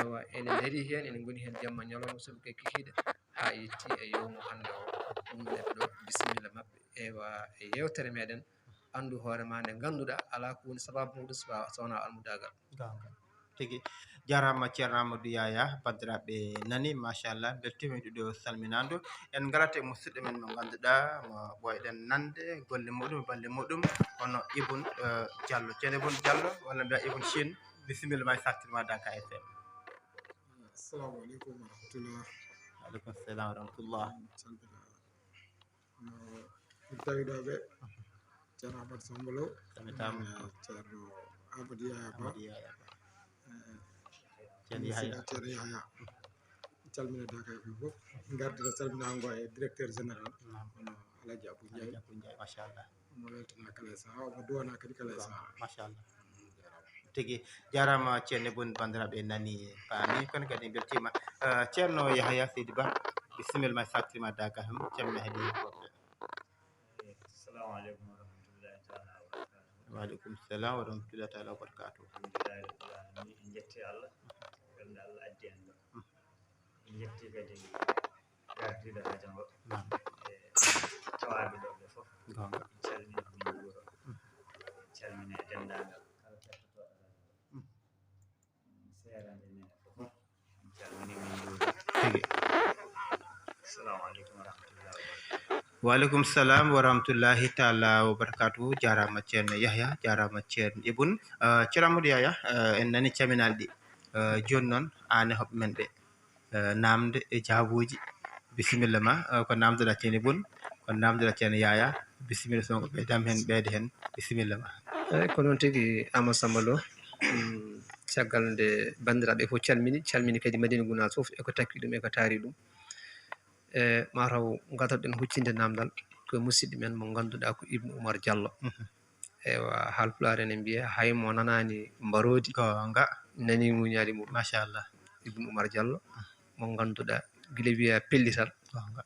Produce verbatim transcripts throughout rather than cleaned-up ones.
Ewa, ene ndarii heen, ene ngoni heen jamma ñalawma, sabu ko e kikiiɗe haa yetti e yowmo hannde o. Ɗum ɗeɓe ɗo bisimilla maɓɓe, ewa, e yeewtere meɗen, anndu hoore ma, nde ngannduɗaa alaa ko woni sabaabu muɗum so wa-, so wonaa almudaagal. Goonga. Tigi. Jaaraama Ceerno Amadou Yaya, banndiraaɓe nani, machallah, mbeltiima e ɗiɗo salminaandu. En ngarat e musidɗo men mo ngannduɗaa, mo ɓooyɗen nande, golle muɗum, balle muɗum, hono Ibun, eh, Diallo. Ceerno Ibun Diallo, walla mbiya Ibun Chine, bisimilla ma e Saaktirma Daaka F M. Assalamu aleykum wa rahmatullah. Wa aleykum salam wa rahmatullah. Salmina. No, mi tawi ɗo ɓe, Ceerno Ahmad Samba Lo. Tawi tam. Eh, Ceerno Amadou Yaya Ba. Amadou Yaya Ba. Eh, Ceerno Yahaya. Ceerno Yahaya. Calmina Daaka F M fof. Ngardira salminaango e directeur général. Naam. Hono Alhaji Abou Ndiaye. Alhaji Abou Ndiaye, machallah. Omo weltana kala e sahaa, omo duwana kadi kala e sahaa. Machallah. Mm, jaaraama. Tigi. Jaaraama Ceerno Ibun, banndiraaɓe nani, paami, kono kadi en mbeltiima. Eh, Ceerno Yahaya Seydi Ba, bisimilla ma e Saaktirma Daaka F M, calmina heɗiyankoɓe. Assalamu aleykum wa rahmatullahi taala wa barakatuh. Wa aleykum salam wa rahmatullahi taala wa barakatuh. Alhamdulillahi rabbil alamin. En njetti Allah. Wonde Allah addi en ɗo. Mm. En njetti kadi gardiiɗo radio ngo. Naam. E tawaaɓe ɗo ɓe fof. Goonga. En calmini, min njuuro. Mm. En calmini e denndaangal kala kettotooɗo radio ngo. Mm. Seerande men fof. En calmini, min njuuro. Tigi. Assalamu aleykum wa rahmatullahi wa barakatuh. Wa aleykum salam wa rahmatullahi taala wa barakatuh. Jaaraama Ceerno Yahya, jaaraama Ceerno Ibun. Eh, Ceerno Amadou Yahya, eh, en nani caminaali ɗi. Eh, jooni noon, aan e hoɓɓe men ɓe. Eh, naamnde e jaabuuji. Bisimilla ma, eh, ko naamndoɗaa Ceerno Ibun, ko naamndoɗaa Ceerno Yahya. Bisimilla, so ko ɓeydaama heen, ɓeyda heen. Bisimilla ma. Eeyi, ko noon tigi, Amadou Samba Lo. Mm, caggal nde banndiraaɓe fof calmini, calmini kadi Madina Gunaas fof, e ko takki ɗum, e ko taari ɗum. E maa taw ngartoɗen huccinde naamndal ko e musidɗo men mo ngannduɗaa ko Ibnu Umar Diallo. Mhm. Ewa, Haalpulaar ene mbiya, hay mo nanaani mbaroodi, goonga, nani ŋuñaali mum. Machallah. Ibnu Umar Diallo, mo ngannduɗaa gila wiya pellital. Goonga.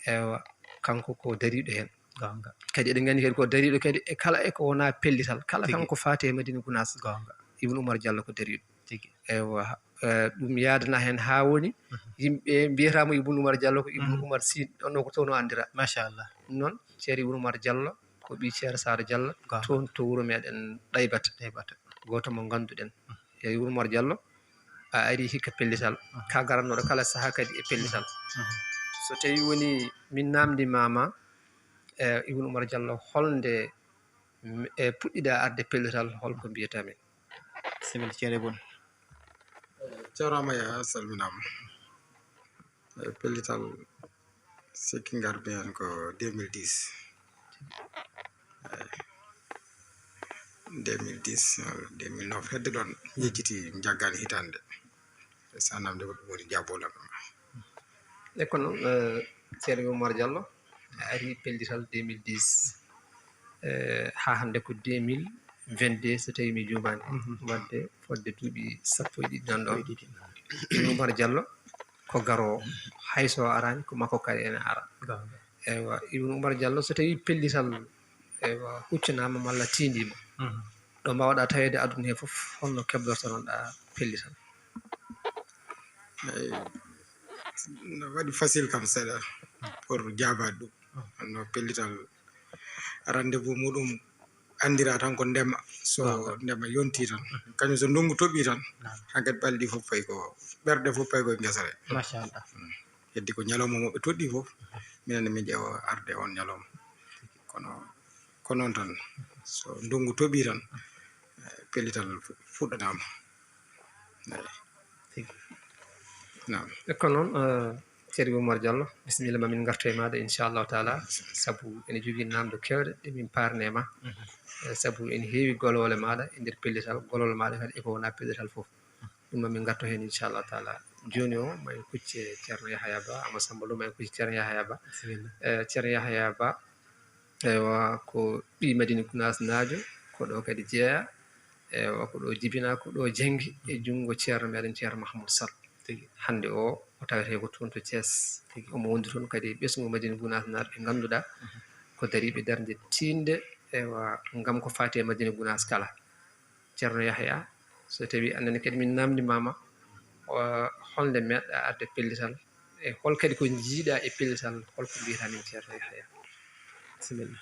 Ewa, kanko ko dariiɗo heen. Goonga. Kadi eɗen nganndi kadi ko dariiɗo kadi e kala e ko wonaa pellital. Kala tigi. Kanko faati e Madina Gunaas. Goonga. Ibnu Umar Diallo ko dariiɗo. Tigi. Ewa, eh, ɗum yaadana heen haa woni, mhm, yimɓe mbiyata mo Ibnu Umar Diallo ko Ibnu, mhm, Umar Siin, ɗon ɗo ko toon o anndiraa. Machallah. Ɗum noon, Ceerno Ibnu Umar Diallo ko ɓii Ceerno Saar Diallo, goonga, toon to wuro meɗen Ɗaybata. Ɗaybata. Gooto mo ngannduɗen. Mhm. Ceerno Ibnu Umar Diallo, a arii hikka pellital. Mhm. Ka garannooɗo kala sahaa kadi e pellital. Mhm. So tawii woni min naamndiima ma, e Ibnu Umar Diallo, holnde, m-, e puɗɗiɗaa arde pellital, hol ko mbiyataa min? Bisimilla, Ceerno Ibun. Ceerno Yahya, a salminaama. E pellital, sikki ngarmi heen ko deux mille dix. Eeyi. Deux mille dix, deux mille neuf, hedde ɗoon, mi yejjiti, mi jaggaani hitaande. Sa naamnde ko ɗum woni jaabuwol am. E kono, eh, Ceerno Umar Diallo, a arii pellital deux mille dix, eh, haa hannde ko deux mille vingt-deux, so tawii mi juumaani. Mhm. Waɗde fodde duuɓi sappo e ɗiɗi nan ɗoon. Sappo e ɗiɗi. Ibnu Umar Diallo ko garoowo, hay so o araani, ko makko kadi ene ara. Goonga. Ewa, Ibnu Umar Diallo, so tawii pellital, ewa, huccanaama malla tiindiima, mhm, ɗo mbaawɗaa taweede aduna he fof, holno keblortonoɗaa pellital? Eey, no waɗi facile kam seeɗa pour jaabaade ɗum. Mhm. No pellital, rendez-vous muɗum anndiraa tan ko ndema. So, aha, ndema yontii tan. Mhm. Kañum so ndunngu toɓii tan, naam, hankadi ɓalli ɗi fof fayi ko, ɓerɗe fof payi ko e ngesa ɗe. Machallah. Mm. Heddi ko ñalawma mo ɓe toɗɗii fof, minen ne min ƴeewa arde on ñalawma. Kono, ko noon tan, so ndunngu toɓii tan, eh, pellital fu-, fuɗɗanaama. Eey. Tigi. Naam. E ko noon, eh, Ceerno Umar Diallo, bisimilla ma, min ngarto e maaɗa, inchallahu taala, sabu ene jogii naamnde keewɗe ɗe min paarnee ma. Mhm. Eh, sabu ene heewi golole maaɗa e nder pellital, golole maaɗa kadi e ko wonaa pellital fof. Ɗum noon min ngarto heen, inchallahu taala. Jooni o, ma en kucce Ceerno Yahaya Ba, Amadou Samba Lo, ma en kucce Ceerno Yahaya Ba. Bisimilla. Eh, Ceerno Yahaya Ba, ewa, ko ɓii Madina Gunaas naajo, ko ɗo kadi jeeya, ewa, ko ɗo jibinaa, ko ɗo janngi e junngo Ceerno meɗen Ceerno Mahamadou Sall. Tigi. Hannde o, o tawetee ko toon to Thiès. Tigi. Omo wondi toon kadi e ɓesngu Madina Gunaas naaɓe ɓe ngannduɗaa, mhm, ko dariiɓe darnde tiiɗnde, ewa, ngam ko faati e Madina Gunaas kala. Ceerno Yahaya, so tawii aan nene kadi min naamndiima ma, Holnde meeɗɗa arde pellital, e hol kadi ko njiiɗa e pellital, hol ko mbiyata min Ceerno Yahaya? Bisimilla.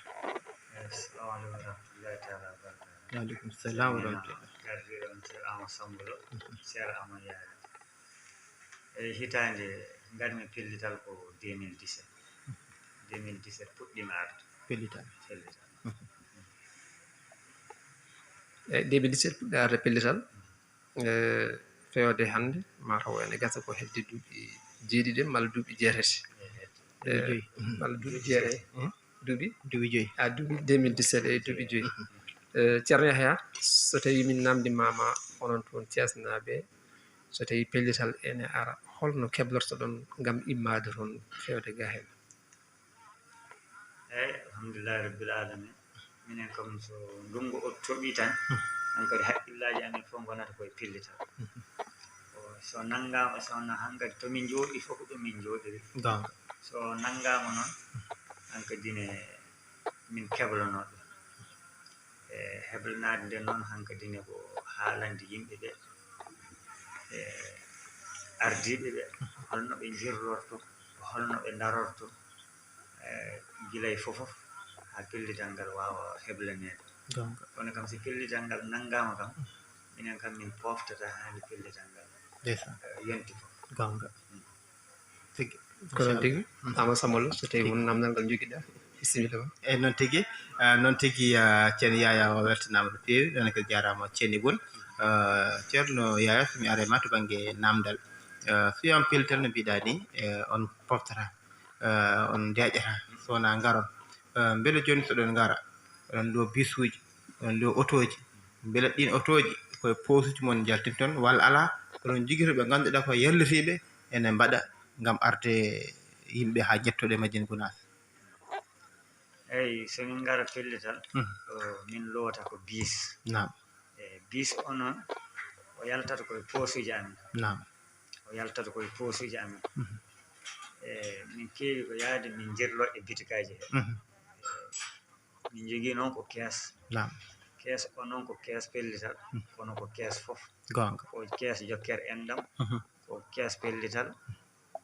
Assalamu aleykum wa rahmatullahi taala wa barakatuh. Waaleykum salam wa rahmatullah. Gardiɗo on Ceerno Amadou Sambulo, Ceerno Amadou Yaya. E hitaande ngarmi pellital ko deux mille dix-sept. Deux mille dix-sept puɗɗiima arde. Pellital. Pellital. E deux mille dix-sept puɗɗa arde pellital. E fewde hannde mataw ene gasa ko hedde duuɓi jeeɗiɗi malla duuɓi jeetati. E malla duuɓi jeetati. Duuɓi duuɓi joyi. A duuɓi deux mille dix-sept e duuɓi joyi. E Ceerno Yahaya, so tawi min namdimama onon toon Thiesnaaɓe, so tawi pellital ene ara, holno keblortoɗon ngam immade toon fewde ga heen? Eyyi, alhamdulillahi rabbil alamin. Minen kam so ndungu o toɓi tan, hankadi haqqillaaji amen fof ngonata koye pellital. So nanngaama, so wonaa hankadi to min njooɗi fof ko ɗum min njooɗiri. Goonga. So nanngaama noon, hankadi ne min keblanooɓe. E heblanaade nde noon hankadi ne ko haalande yimɓe ɓe, e ardiiɓe ɓe, holno ɓe njirlorto, holno ɓe ndarorto, e gila e fof fof haa pellital ngal waawa heblaneede. Goonga. Kono kam so pellital ngal nanngaama kam, minen kam min pooftata haa nde pellital ngal Ndeysaan. e yonti fof. Goonga. Tigi. Ko noon tigi. Ama Samalo, so tawi won namdal ngal jogiɗa, bisimilla ma. E noon tigi, ah, noon tigi, ah, Ceerno Yaya o weltanaama no feewi, ɗon ko jaaraama Ceerno Bun. Ah, Ceerno Yaya, so mi arii ma to bannge namdal. Ah, so wiyama pellital no mbiɗa ni, eh, on poftata, ah, on ndeeƴata, so wonaa ngaron. Ah, mbele jooni so ɗon ngara, oɗon luwa bisuuji, oɗon luwa otooji, mbele ɗiin otooji koye poosuuji mon njaltinton walla alaa, oɗon njogii ɓe ngannduɗaa ko yallitiiɓe ene mbaɗa ngam arde yimɓe haa njettoɗe Madina Gunaas? Eyyi, so min ngara pellital, ko min lowata ko biis. Naam. E biis o noon, o yaltata koye poosuuji amen. Naam. O yaltata koye poosuuji amen. E min keewi ko yahde min njirlo e bitikaaji he. Min njogii noon ko kees. Naam. Kees o noon ko kees pellital, kono ko kees fof. Goonga. Ko kees jokkere enɗam, ko kees pellital.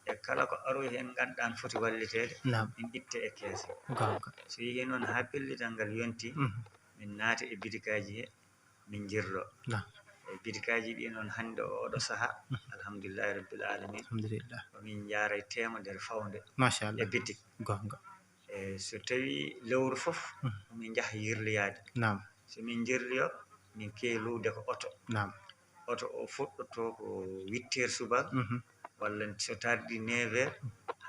E kala ko aroy heen ngannduɗaa ne foti walliteede, Naam. Min itte e kees he. Goonga. So yehii noon haa pellital ngal yonti, min naata e bitikaaji he, min njirlo. Naam. E bitikaaji ɗi noon hannde o oɗo sahaa, alhamdulillahi rabbil alamin, Alhamdulillah. ko min njaara e teemedere fawnde Machallah. E bitik. Goonga. E so tawi lewru fof, min njaha yirloyaade. Naam. So min njirloyo, min keewi luwde ko oto. Naam. Oto o fuɗɗoto ko huit heures subaka, walla so tardi neuf heures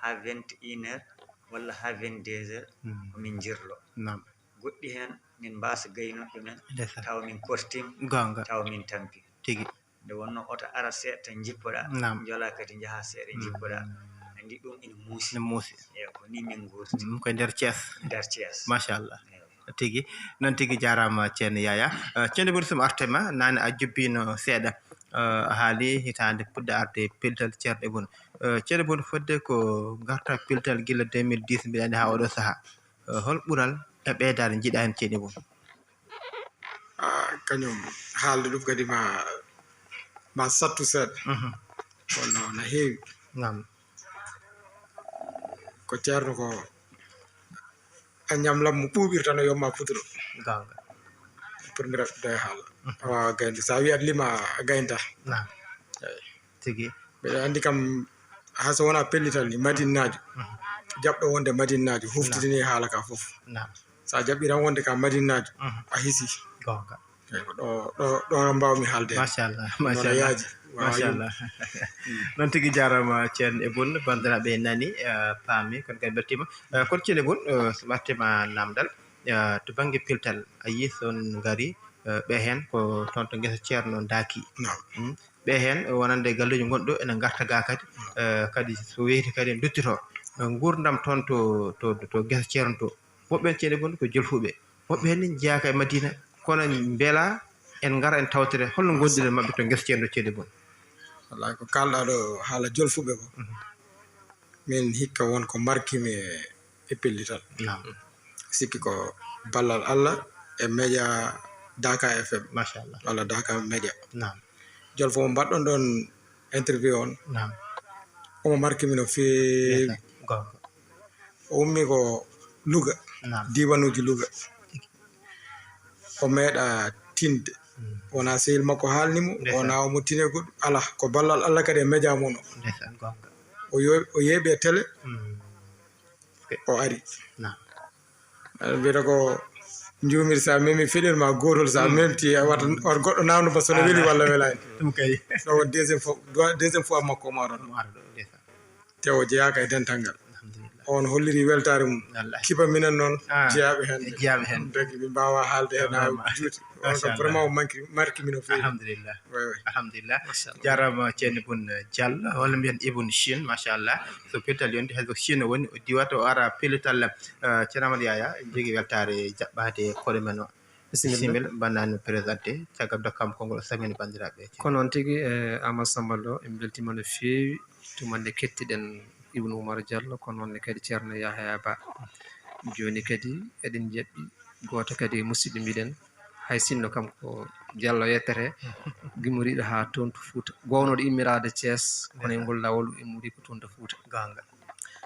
haa vingt et une heures, walla haa vingt-deux heures, ko min njirlo. Naam. Goɗɗi heen min mbaasa gaynude ɗumen, Ndeysaan. Tawa min kortiima, Goonga. Tawa min tampi. Tigi. Nde wonnoo oto ara seeɗa tan njippoɗaa, Naam. Njolaa kadi njahaa seeɗa njippoɗaa. Anndi ɗum ina muusi. Ina muusi. Eeyi, ko nii min nguurdi. Ɗum koye nder Thiès. Nder Thiès. Machallah. Eeyi. Tigi. Noon tigi jaaraama Ceerno Yaya. Eh, Ceerno Bun, so mi artii ma, naane a jubbiino seeɗa. Eh, a haali hitaande puɗɗa arde pellital Ceerno Bun. Eh, Ceerno Bun, fodde ko ngarta pellital gila deux mille dix mbiɗa anndi haa oɗo sahaa. Eh, hol ɓural e ɓeydaade njiɗa heen Ceerno Bun? Ah, kañum haalde ɗum kadi ma, ma sattu seeɗa. Kono na heewi. Naam. Ko ceerno ko a ñamlam mo ɓuuɓirta no yomma puturo. Goonga. Pour mi raɓɓido e haala. A waawa gaynde. So a wiyat lima a gaynta. Naam. Eyi. Tigi. Mbeɗa anndi kam, haa so wonaa pellital ni, Madinnaajo. Jaɓɗo wonde Madinnaajo, huftidini haala ka fof. Naam. So a jaɓɓiran wonde ka Madinnaajo, a hisi. Goonga. Eyi, ko ɗo, ɗo, ɗo mbawmi haalde. Machallah, machallah. Yaaji. Machallah. Noon tigi jaaraama Ceerno Bun, banndiraaɓe nani, eh, paami, kono kadi mbeltiima. Eh, kono Ceerno Bun, eh, so mi artii ma namdal, eh, to bannge pellital, a yii so on ngari, eh, ɓe heen ko toon to ngesa Ceerno Daaki. Naam. Mm. Ɓe heen wonande galleeji ngonɗo ene ngarta ga kadi, eh, kadi so weeti kadi duttito. Eh, nguurndam toon to, to, to ngesa Ceerno to. Woɓɓe heen Ceerno Bun ko jolfuɓe. Woɓɓe heen ni njeyaaka e Madina, kono mbela en ngara en tawtire holno ngonɗiren maɓɓe to ngesa Ceerno Ceerno Bun. Wallahi ko kalɗa ɗo haala jolfuɓe ko. Min hikka won ko markimi e, e pellital. Naam. Sikki ko ballal Allah e média Daka F M. Machallah. Walla Daka Média. Naam. Jolfo mo mbaɗɗon ɗon interview on. Naam. Omo marki mi no feewi. Ndeysaan. Goonga. O ummi ko Louga, naam, diwanuuji Louga. O meeɗa tinde. Mm. Wona sehil makko haalni mo, ndeysaan, wona omo tine goɗɗum. Alaa, ko ballal Allah kadi e media mum o. Ndeysaan, goonga. O yo-, o yeeɓi e télé. Mm. O ari. Naam. Aɗa mbiyata ko njuumir sa memi feɗel ma gootol sa, mm, memti a wata, mm, wata goɗɗo namdo ma sono, ah, weli walla welaani. Ɗum kay. Ɗo won deuxième fois, deuxième fois makko omo ara ɗo. Omo ara ɗo, ndeysaan. Te o jeyaaka e dental ngal. Alhamdulillah. On holliri weltaare mum. Wallahi. Kiba minen noon, ah, jeyaaɓe heen. Jeyaaɓe heen. Donc ɓe mbaawa haalde heen haa, vraiment, juuti. On ko, machallah, vraiment o manki, marki min o feewi. Alhamdulillah. Oui, oui. Alhamdulillah. Machallah. Jarama ceerno Ibun Diallo, walla mbiyen Ibun Chine, machallah. So pellital yonti, hay so Chine woni, o diwata, o ara pellital, eh, ceerno Amadou Yaya, jogii weltaare jaɓɓaade koɗo men o. Bisimilla. Bisimilla, mbaɗa mi présenté, caggal dokkam konngol o salmini banndiraaɓe. Ko noon tigi, eh, Amadou Samba Lo, en mbeltiima no feewi. Tuma nde kettiɗen Ibnu Umar Diallo, ko noon ne kadi ceerno Yahaya Ba. Jooni kadi eɗen jaɓɓi gooto kadi e musidɓe mbiɗen, hay sinno kam ko Diallo yettete, gimmoriiɗo haa toon to Fuuta, goownooɗo immiraade Thiès, kono e ngol laawol o immori ko toon to Fuuta. Goonga.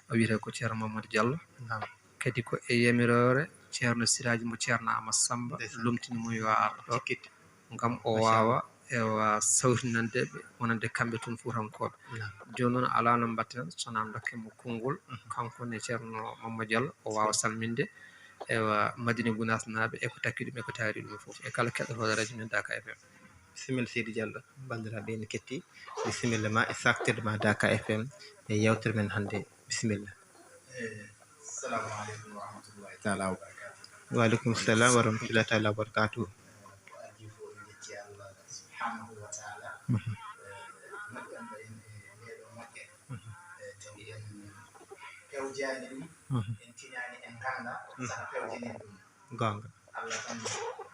O wiyetee ko ceerno Mamadou Diallo. Naam. Kadi ko e yamiroore ceerno Siraaji mo ceerno Amadou Samba, ndeysaan, lomtini mo yo ar ɗo. Cikkit. Ngam o, machallah, waawa, ewa, sawtinande ɓe, wonande kamɓe toon Fuutankooɓe. Naam. Jooni noon alaa no mbaɗten so wonaa ndokken mo konngol, mhm, kanko ne ceerno Mamma Diallo, o waawa salminde, ewa, Madina Gunaas naaɓe e ko takki ɗum e ko taari ɗum fof, e kala keɗotooɗo radio men Daaka F M. Bisimilla, Seydi Diallo, banndiraaɓe ene ketti. Bisimilla ma e saktirde ma Daaka F M e yeewtere men hannde. Bisimilla. Eh, assalamu aleykum wa rahmatullahi taala wa barakatuh. Wa aleykum salam wa rahmatullahi taala wa barakatuh. Eh, ko adii fof en njetti Allah subhanahu wa taala. Mhm. Eh, moƴƴanɗo en e ndeɗo moƴƴere. Mhm. Eh, tawi en pewjaani ɗum, mhm, en tinaani, en ngannda, mhm, saɗa pewjanen ɗum. Goonga. Allah tan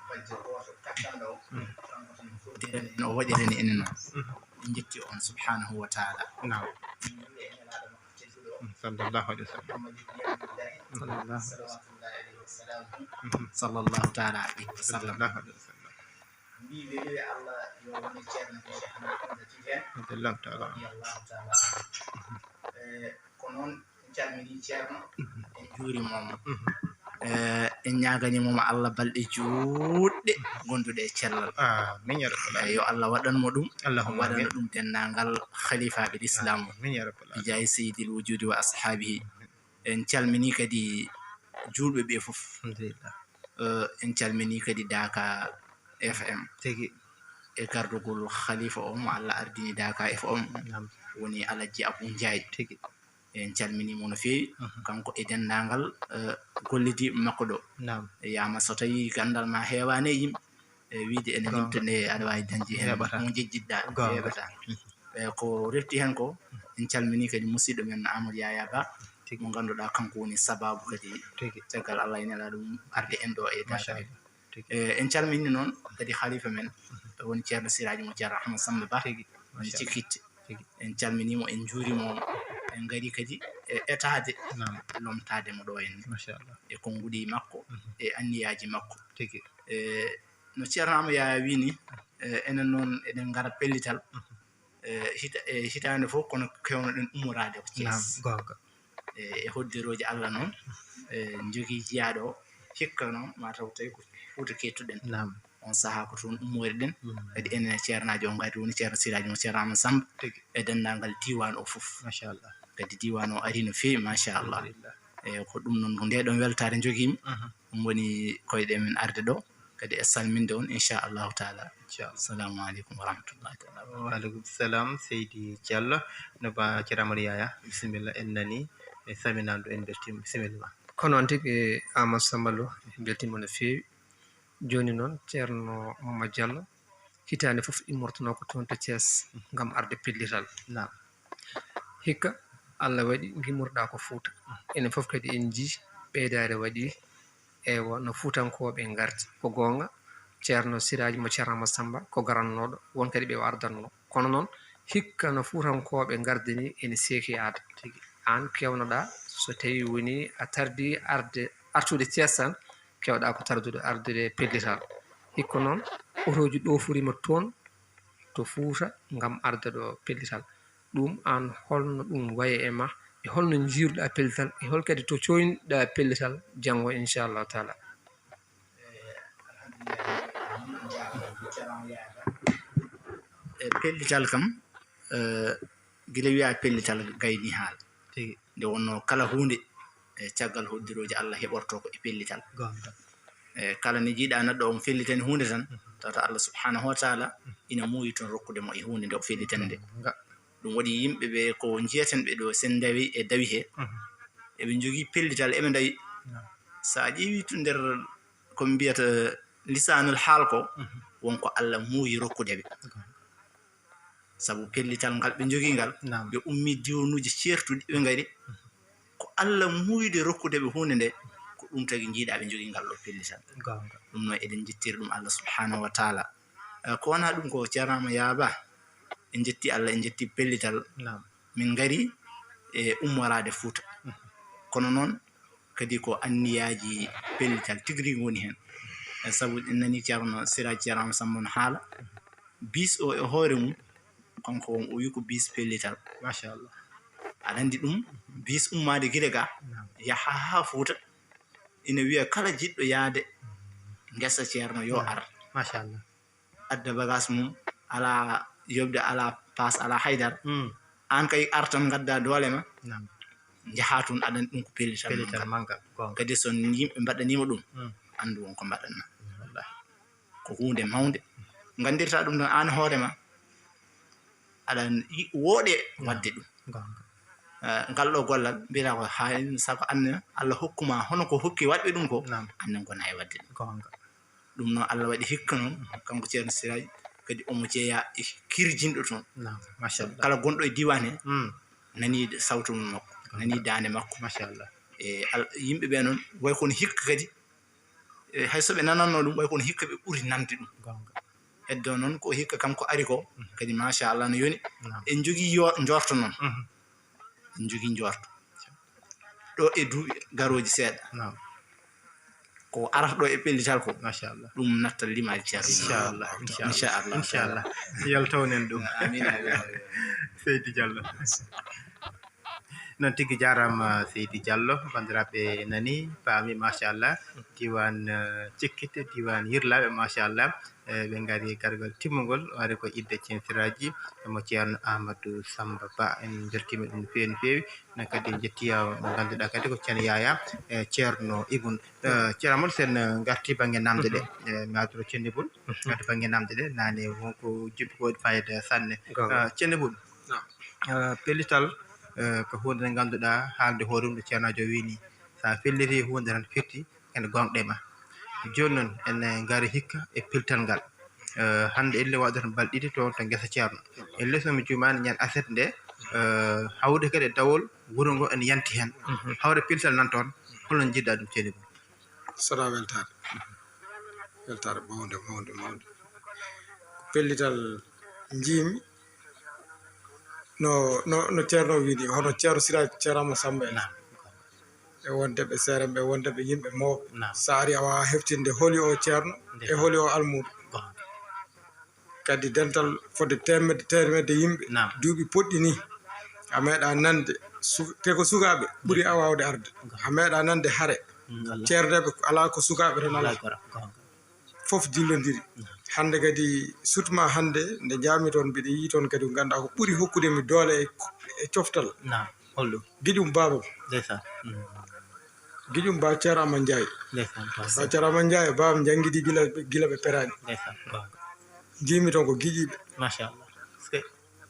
bajjo gooto kattanɗo o. Mm. Kanko tan foddirani en, o waɗirani en noon. Mm. En njetti on subhanahu wa taala. Naam. En njuuli e nelaaɗo makko tedduɗo o. Mm. Sallallahu alaihi wasallam. Muhammadin Rasulullah. Sallallahu. Salawatullahi alaihi wa salam. Mm. Sallallahu taala alaihi wa sallam. Sallallahu alaihi wasallam. Mbi weli Allah yo wone ceerno ko Cheikh Ahmad Hamza Tidiane. Radiyallahu taala anhu. Radiyallahu taala anhu. Eh, ko noon En calminii ceerno, en njuuriima mo. Eh, en ñaaganiima mo Allah balɗe juutɗe gonduɗe e cellal. Amin ya rabbal alamin. Eh, yo Allah waɗan mo ɗum, Allahumma waɗana amin. Ɗum denndaangal khalifaaɓe Islam. Amin ya rabbal alamin. Bijaahi Seydil Wujudi wa ashaabihi. Amin. En calminii kadi juulɓe ɓe fof. Alhamdulillah. Eh, en calminii kadi Daaka F M. Tigi. E gardugol khalifa o mo Allah ardini Daaka F M. Naam. Woni Alhaji Abou Ndiaye. Tigi. En calminii mo no feewi, mhm, kanko e denndaangal, eh, gollidiiɓe makko ɗo. Naam. Yaama so tawii ganndal ma heewaani e yimɓe, e wiyde ene, goonga, nimta nde aɗa waawi dañde heen, heɓataa, ko njejjitɗaa, goonga, heɓataa. Mhm. Eh, ko refti heen ko, en calminii kadi musidɗo men Amadou Yaya Ba, tigi, mo ngannduɗaa kanko woni sabaabu kadi, tigi, caggal Allah e nelaaɗo mum arde en ɗo e Daaka. Machallah. Tigi. Eh, en calminii noon kadi khalifa men, mhm, woni ceerno Siraaji mo ceerno Ahmad Samba Ba. Tigi. Woni, machallah, Cikkitte. Tigi. En calminii mo, en njuuriima mo. En ngarii kadi e etaade, naam, lomtaade mo ɗo henne. Machallah. E konnguɗi makko, mhm, e anniyaaji makko. Tigi. E no ceerno Amadou Yaya wii ni, e enen noon eɗen ngara pellital. Mhm. E hita-, e hitaande fof kono keewno-ɗen ummoraade ko Thiès. Naam, goonga. E, e hoddirooji Allah noon, e, njogii jiyaaɗo o, hikka noon, ma taw tawi ko Fuuta keettuɗen. Naam. On sahaa ko toon ummoyre-ɗen. Mm. Kadi enen e ceernaajo o ngaari, woni ceerno Siraaji mo ceerno Amadou Samba, tigi, e denndaangal diiwaan o fof. Machallah. Kadi diiwaan o arii no feewi, machallah. Alhamdulillah. E, ko ɗum noon, ko ndee ɗoon weltaare njogiimi. Mhm. Ɗum woni koyɗe men arde ɗo, kadi e salminde on, inchallahu taala. Inchallah. Assalamu aleykum wa rahmatullahi taala wa barakatuh. Wa aleykum salam, Seydi Diallo. No ba Ceerno Amadou Yaya, bisimilla, en nanii, e salminaandu, en mbeltiima, bisimilla ma. Ko noon tigi, Amadou Samba Lo, en mbeltiima no feewi. Jooni noon, Ceerno Mama Diallo, hitaande fof immortonoo ko toon to Thiès ngam arde pellital. Naam. Hikka, Allah waɗi ngimmorɗaa ko Fuuta. Enen fof kadi en njii ɓeydaare waɗi, eywa, no Fuutankooɓe ngarti. Ko goonga, ceerno Siraaji mo ceerno Amadou Samba ko garannooɗo, won kadi ɓe o ardannoo. Kono noon, hikka no Fuutankooɓe ngardini ene seeki aada. Tigi. Aan keewnoɗaa, so tawii woni a tardii arde, artude Thiès tan, keewɗaa ko tardude ardude pellital. Hikka noon, otooji ɗooforiima toon, to Fuuta ngam arde ɗo pellital. Ɗum aan, holno ɗum wayi e ma? E holno njiiruɗaa pellital? E hol kadi to cooyniɗaa pellital janngo, inchallahu taala? E pellital kam, eh, gila wiya pellital gayni haala. Tigi. Nde wonno kala huunde, e caggal hoddirooji Allah heɓorto ko e pellital. Goonga. E kala ne jiiɗa neɗɗo on fellitani huunde tan, tawata Allah subhanahu wa taala ina muuyi toon rokkude mo e huunde nde o fellitani nde. Goonga. Ɗum waɗi yimɓe ɓe ko njiyaten ɓe ɗo, sen ndawi e dawi he, eɓe njogii pellital, eɓe ndawi. Naam. So a ƴeewi to nder ko mbiyata lisaanul haal ko, won ko Allah muuyi rokkude ɓe. Sabu pellital ngal ɓe njogii ngal, naam, ɓe ummii diiwanuuji ceertuɗi, ɓe ngari. Ko Allah muuyde rokkude ɓe huunde nde, ko ɗum tagi njiiɗa ɓe njogii ngal ɗo pellital. Goonga. Ɗum noon eɗen njettiri ɗum Allah subhanahu wa taala. Eh, ko wonaa ɗum ko Ceerno Amadou Yaya Ba, en njetti Allah, en njetti pellital. Naam. Min ngari e ummoraade Fuuta. Mhm. Kono noon kadi ko anniyaaji pellital tigi rigi woni heen. Eh, sabu en nani Ceerno Siraj, Ceerno Amadou Samba no haala. Bis o e hoore mum, kanko on o wi ko bis pellital. Machallah. Aɗa anndi ɗum, bis ummaade gila ga, naam, yaha haa Fuuta, ina wiya kala jiɗɗo yahde ngesa Ceerno yo, naam, ar. Machallah. Adda bagage mum, alaa yoɓde, alaa paas, alaa haydara. Mm. Aan kay ar tan ngadda doole ma. Naam. Njaha toon, aɗa anndi ɗum ko pellital, pellital manngal. Manngal, goonga. Kadi so yimɓe mbaɗaniima ɗum, mm, anndu won ko mbaɗanma. Wallahi. Ko huunde mawnde. Nganndirta ɗum tan aan hoore ma, aɗa yi-, wooɗe, naam, waɗde ɗum. Goonga. Eh, ngal ɗo gollal, mbiyata ko haa sago anne Allah hokkuma hono ko hokki waɗɓe ɗum ko, naam, annen ko nayi waɗde ɗum. Goonga. Ɗum noon Allah waɗi hikka noon, kanko Ceerno Siraj, kadi omo jeeya e kirjinɗo toon. Naam, machallah. Kala gonɗo e diiwaan he, mm, nani sawtu mum makko, nani daande makko. Machallah. E al-, yimɓe ɓe noon, way kono hikka kadi, e hay so ɓe nanatno ɗum, way kono hikka ɓe ɓuri nande ɗum. Goonga. Heddo noon ko hikka kam ko ari ko, mhm, kadi machallah no yoni. Naam. En njogii yo njorto noon. Mhm. En njogii njorto. Ɗo e duuɓi garooji seeɗa. Naam. Ko arata ɗo e pellital ko. Machallah. Ɗum nattal limaaji Ceerno. Inchallah, inchallah. Inchallah. Inchallah. Yaltawnen ɗum. Amin, amin, amin. Seydi Diallo. Noon tigi, jaaraama Seydi Diallo. Banndiraaɓe nani, paami, machallah. Diiwaan, eh, Cekkite, diiwaan Yirlaaɓe, machallah. Eh, ɓe ngari gargal timmungol, wari ko idde Ceerno Siraaji, mo Ceerno Amadou Samba Ba. En mbeltiima ɗum no feewi, no feewi. Noon kadi en njettii mo ngannduɗaa kadi ko Ceerno Yaya, eh, Ceerno Ibun. Eh, Ceerno Amadou, sen, eh, ngarti bannge namde ɗe. Mhm. Eh, mi artoro Ceerno Ibun. Mhm. Ngarti bannge namde ɗe. Naane won ko jippi ko waɗi fayida sanne. Goonga. Eh, Ceerno Ibun. Naam. Eh, pellital, eh, ko huunde nde ngannduɗaa haalde hoore mum no Ceernaajo wii nii. So a felliti huunde tan firti ene gonɗe ma. Jooni noon, en ngari hikka e pellital ngal. Eh, hannde elle waɗata balɗe ɗiɗi toon to ngesa Ceerno. Elle so mi juumaani ñande aset nde, eh, hawde kadi e dawol wuro ngo ene yanti heen. Mhm. Hawre pellital nan toon, holno njiɗɗaa ɗum, Ceerno Ibun? Sona weltaare. Weltaare mawnde, mawnde, mawnde. Ko pellital njiimi no, no, no Ceerno wii nii, hono Ceerno Siraaji, Ceerno Amadou Samba en. Naam. E wonde ɓe seerenɓe, e wonde ɓe yimɓe mawɓe. Naam. So a ari a waawaa heftinde holi o Ceerno e holi o almuudo. Goonga. Kadi dental fodde teemedde, teemedde yimɓe. Naam. Duuɓi poɗɗi nii, a meeɗaa nande su-, te ko sukaaɓe ɓuri a waawde arde. Goonga. A meeɗaa nande hare. Mm, wallahi. Ceerneeɓe alaa ko sukaaɓe tan alaa. Alaa goonga. Fof jillondiri. Naam. Hannde kadi, surtout ma hannde, nde njaami toon, mbiɗa yii toon kadi ko ngannduɗaa ko ɓuri hokkude mi doole e, e coftal. Naam, holɗum? Giƴum baabam. Ndeysaan. Mm. Giƴum Ba Ceerno Amadou Ndiaye. Ndeysaan, Ba Ceerno Amadou Ndiaye, baabam njanngidi gila, gila ɓe peraani. Ndeysaan, goonga. Njiimi toon ko giƴiiɓe. Machallah.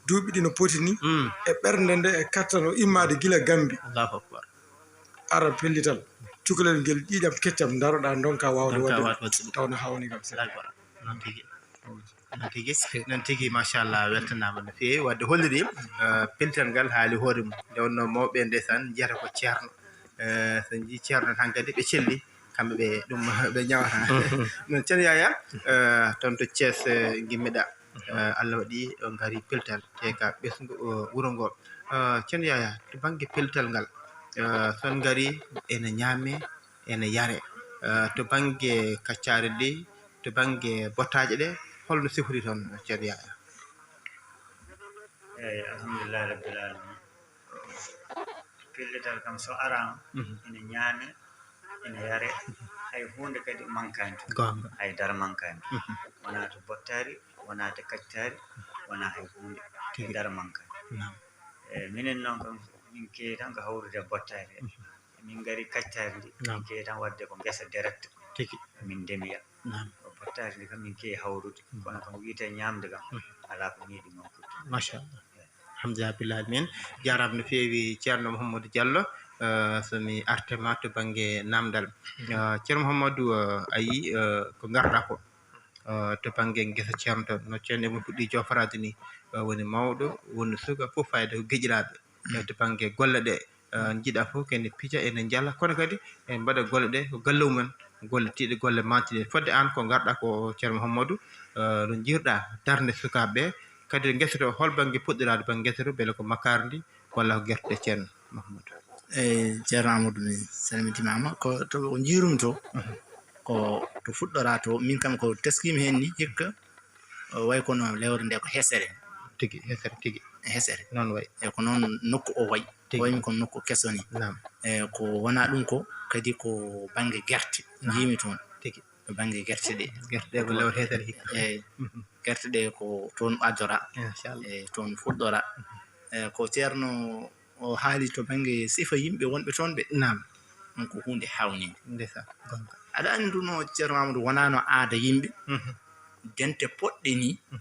Duuɓi ɗi no poti ni, mm, e ɓernde nde, e kattan o immaade gila Gambi. Allahu akbar. Ara pellital, cukalel ngel ƴiiƴam keccam, ndaroɗaa, ndonka waawde waɗde ɗum. Taw no hawni kam seeɗa. Allahu akbar. Noon tigi. Noon tigi. Noon tigi, machallah, weltanaama no feewi. Waɗde holliri, eh, pellital ngal haali hoore mum. Nde wonnoo mawɓe ndeysaan njiyata ko ceerno. Eh, so njii ceerno tan kadi ɓe celli. Kamɓe ɓe ɗum ɓe ñawata. Noon Ceerno Yaya, eh, toon to Thiès, eh, ngimmiɗaa. Eh, Allah waɗi o ngari pellital te ka ɓesngu, eh, wuro ngo. Eh, Ceerno Yaya, to bannge pellital ngal, eh, so on ngari ene ñaame, ene yare. Eh, to bannge kaccaari ɗi, to bannge bottaaje ɗe, holno sifori toon, Ceerno Yaya? Eyi, alhamdulillahi rabbil alamin. Pellital kam so araama, ina ñaame, ina yare, hay huunde kadi mankaani toon. Goonga. Hay dara mankaani toon. Wonaa to bottaari, wonaa to kactaari, wonaa hay huunde. Hay dara mankaani. Naam. Eyi, minen noon kam, min keewi tan ko hawrude e bottaari. Min ngari kactaari ndi, min keewi tan waɗde ko ngesa direct. Tigi. Min ndemiya. Naam. Ko bottaari ndi kam min keewi hawrude. Kono kam wiyetee ñaamde kam, alaa ko meeɗi mankude. Machallah. Alhamdulillah rabbil alamin. Jaaraama no feewi Ceerno Mouhamadou Diallo. Eh, so mi artema to bannge naamndal. Eh, Ceerno Mouhamadou, eh, a yii, eh, ko ngarɗaa ko. Eh, to bannge ngesa ceerno to, no ceerno e mum fuɗɗi jooforaade ni, eh, woni mawɗo, woni suka, fof fayda ko geƴiraaɓe. Eh, to bannge golle ɗe, eh, njiɗa fof kene pija ene njala, kono kadi en mbaɗa golle ɗe ko galle mumen, golle tiiɗe, golle mantiɗe. Fodde aan ko ngarɗaa ko Ceerno Mouhamadou, eh, no njirɗaa darnde sukaaɓe ɓe, kadi ngesa to hol bannge puɗɗiraade bannge ngesa to, mbele ko makkaari ndi walla ko gerte ɗe Ceerno Mouhamadou? Eyi, Ceerno Amadou, mi salmitimaama. Ko to ko njiirumi to, ko to fuɗɗoraa to, min kam ko teskiimi heen ni hikka, o wayi kono lewre nde ko hesere. Tigi, hesere tigi. Hesere. Noon wayi. E ko noon nokku o wayi. Tigi. Waymi ko nokku keso ni. Naam. E ko wonaa ɗum ko, kadi ko bannge gerte. Naam. Njiimi toon. Tigi. Ko bannge gerte ɗe. Gerte ɗe ko lewre hesere hikka. Eyi. Gerte ɗe ko toon ajoraa. Inchallah. E toon fuɗɗoraa. E ko Ceerno o haali to bannge sifa yimɓe wonɓe toon ɓe. Naam. Ɗum ko huunde haawninde. Ndesa, goonga. Aɗa anndi nduno Ceerno Amadou wonaano aada yimɓe. Mhm. Dente poɗɗe ni. Mhm.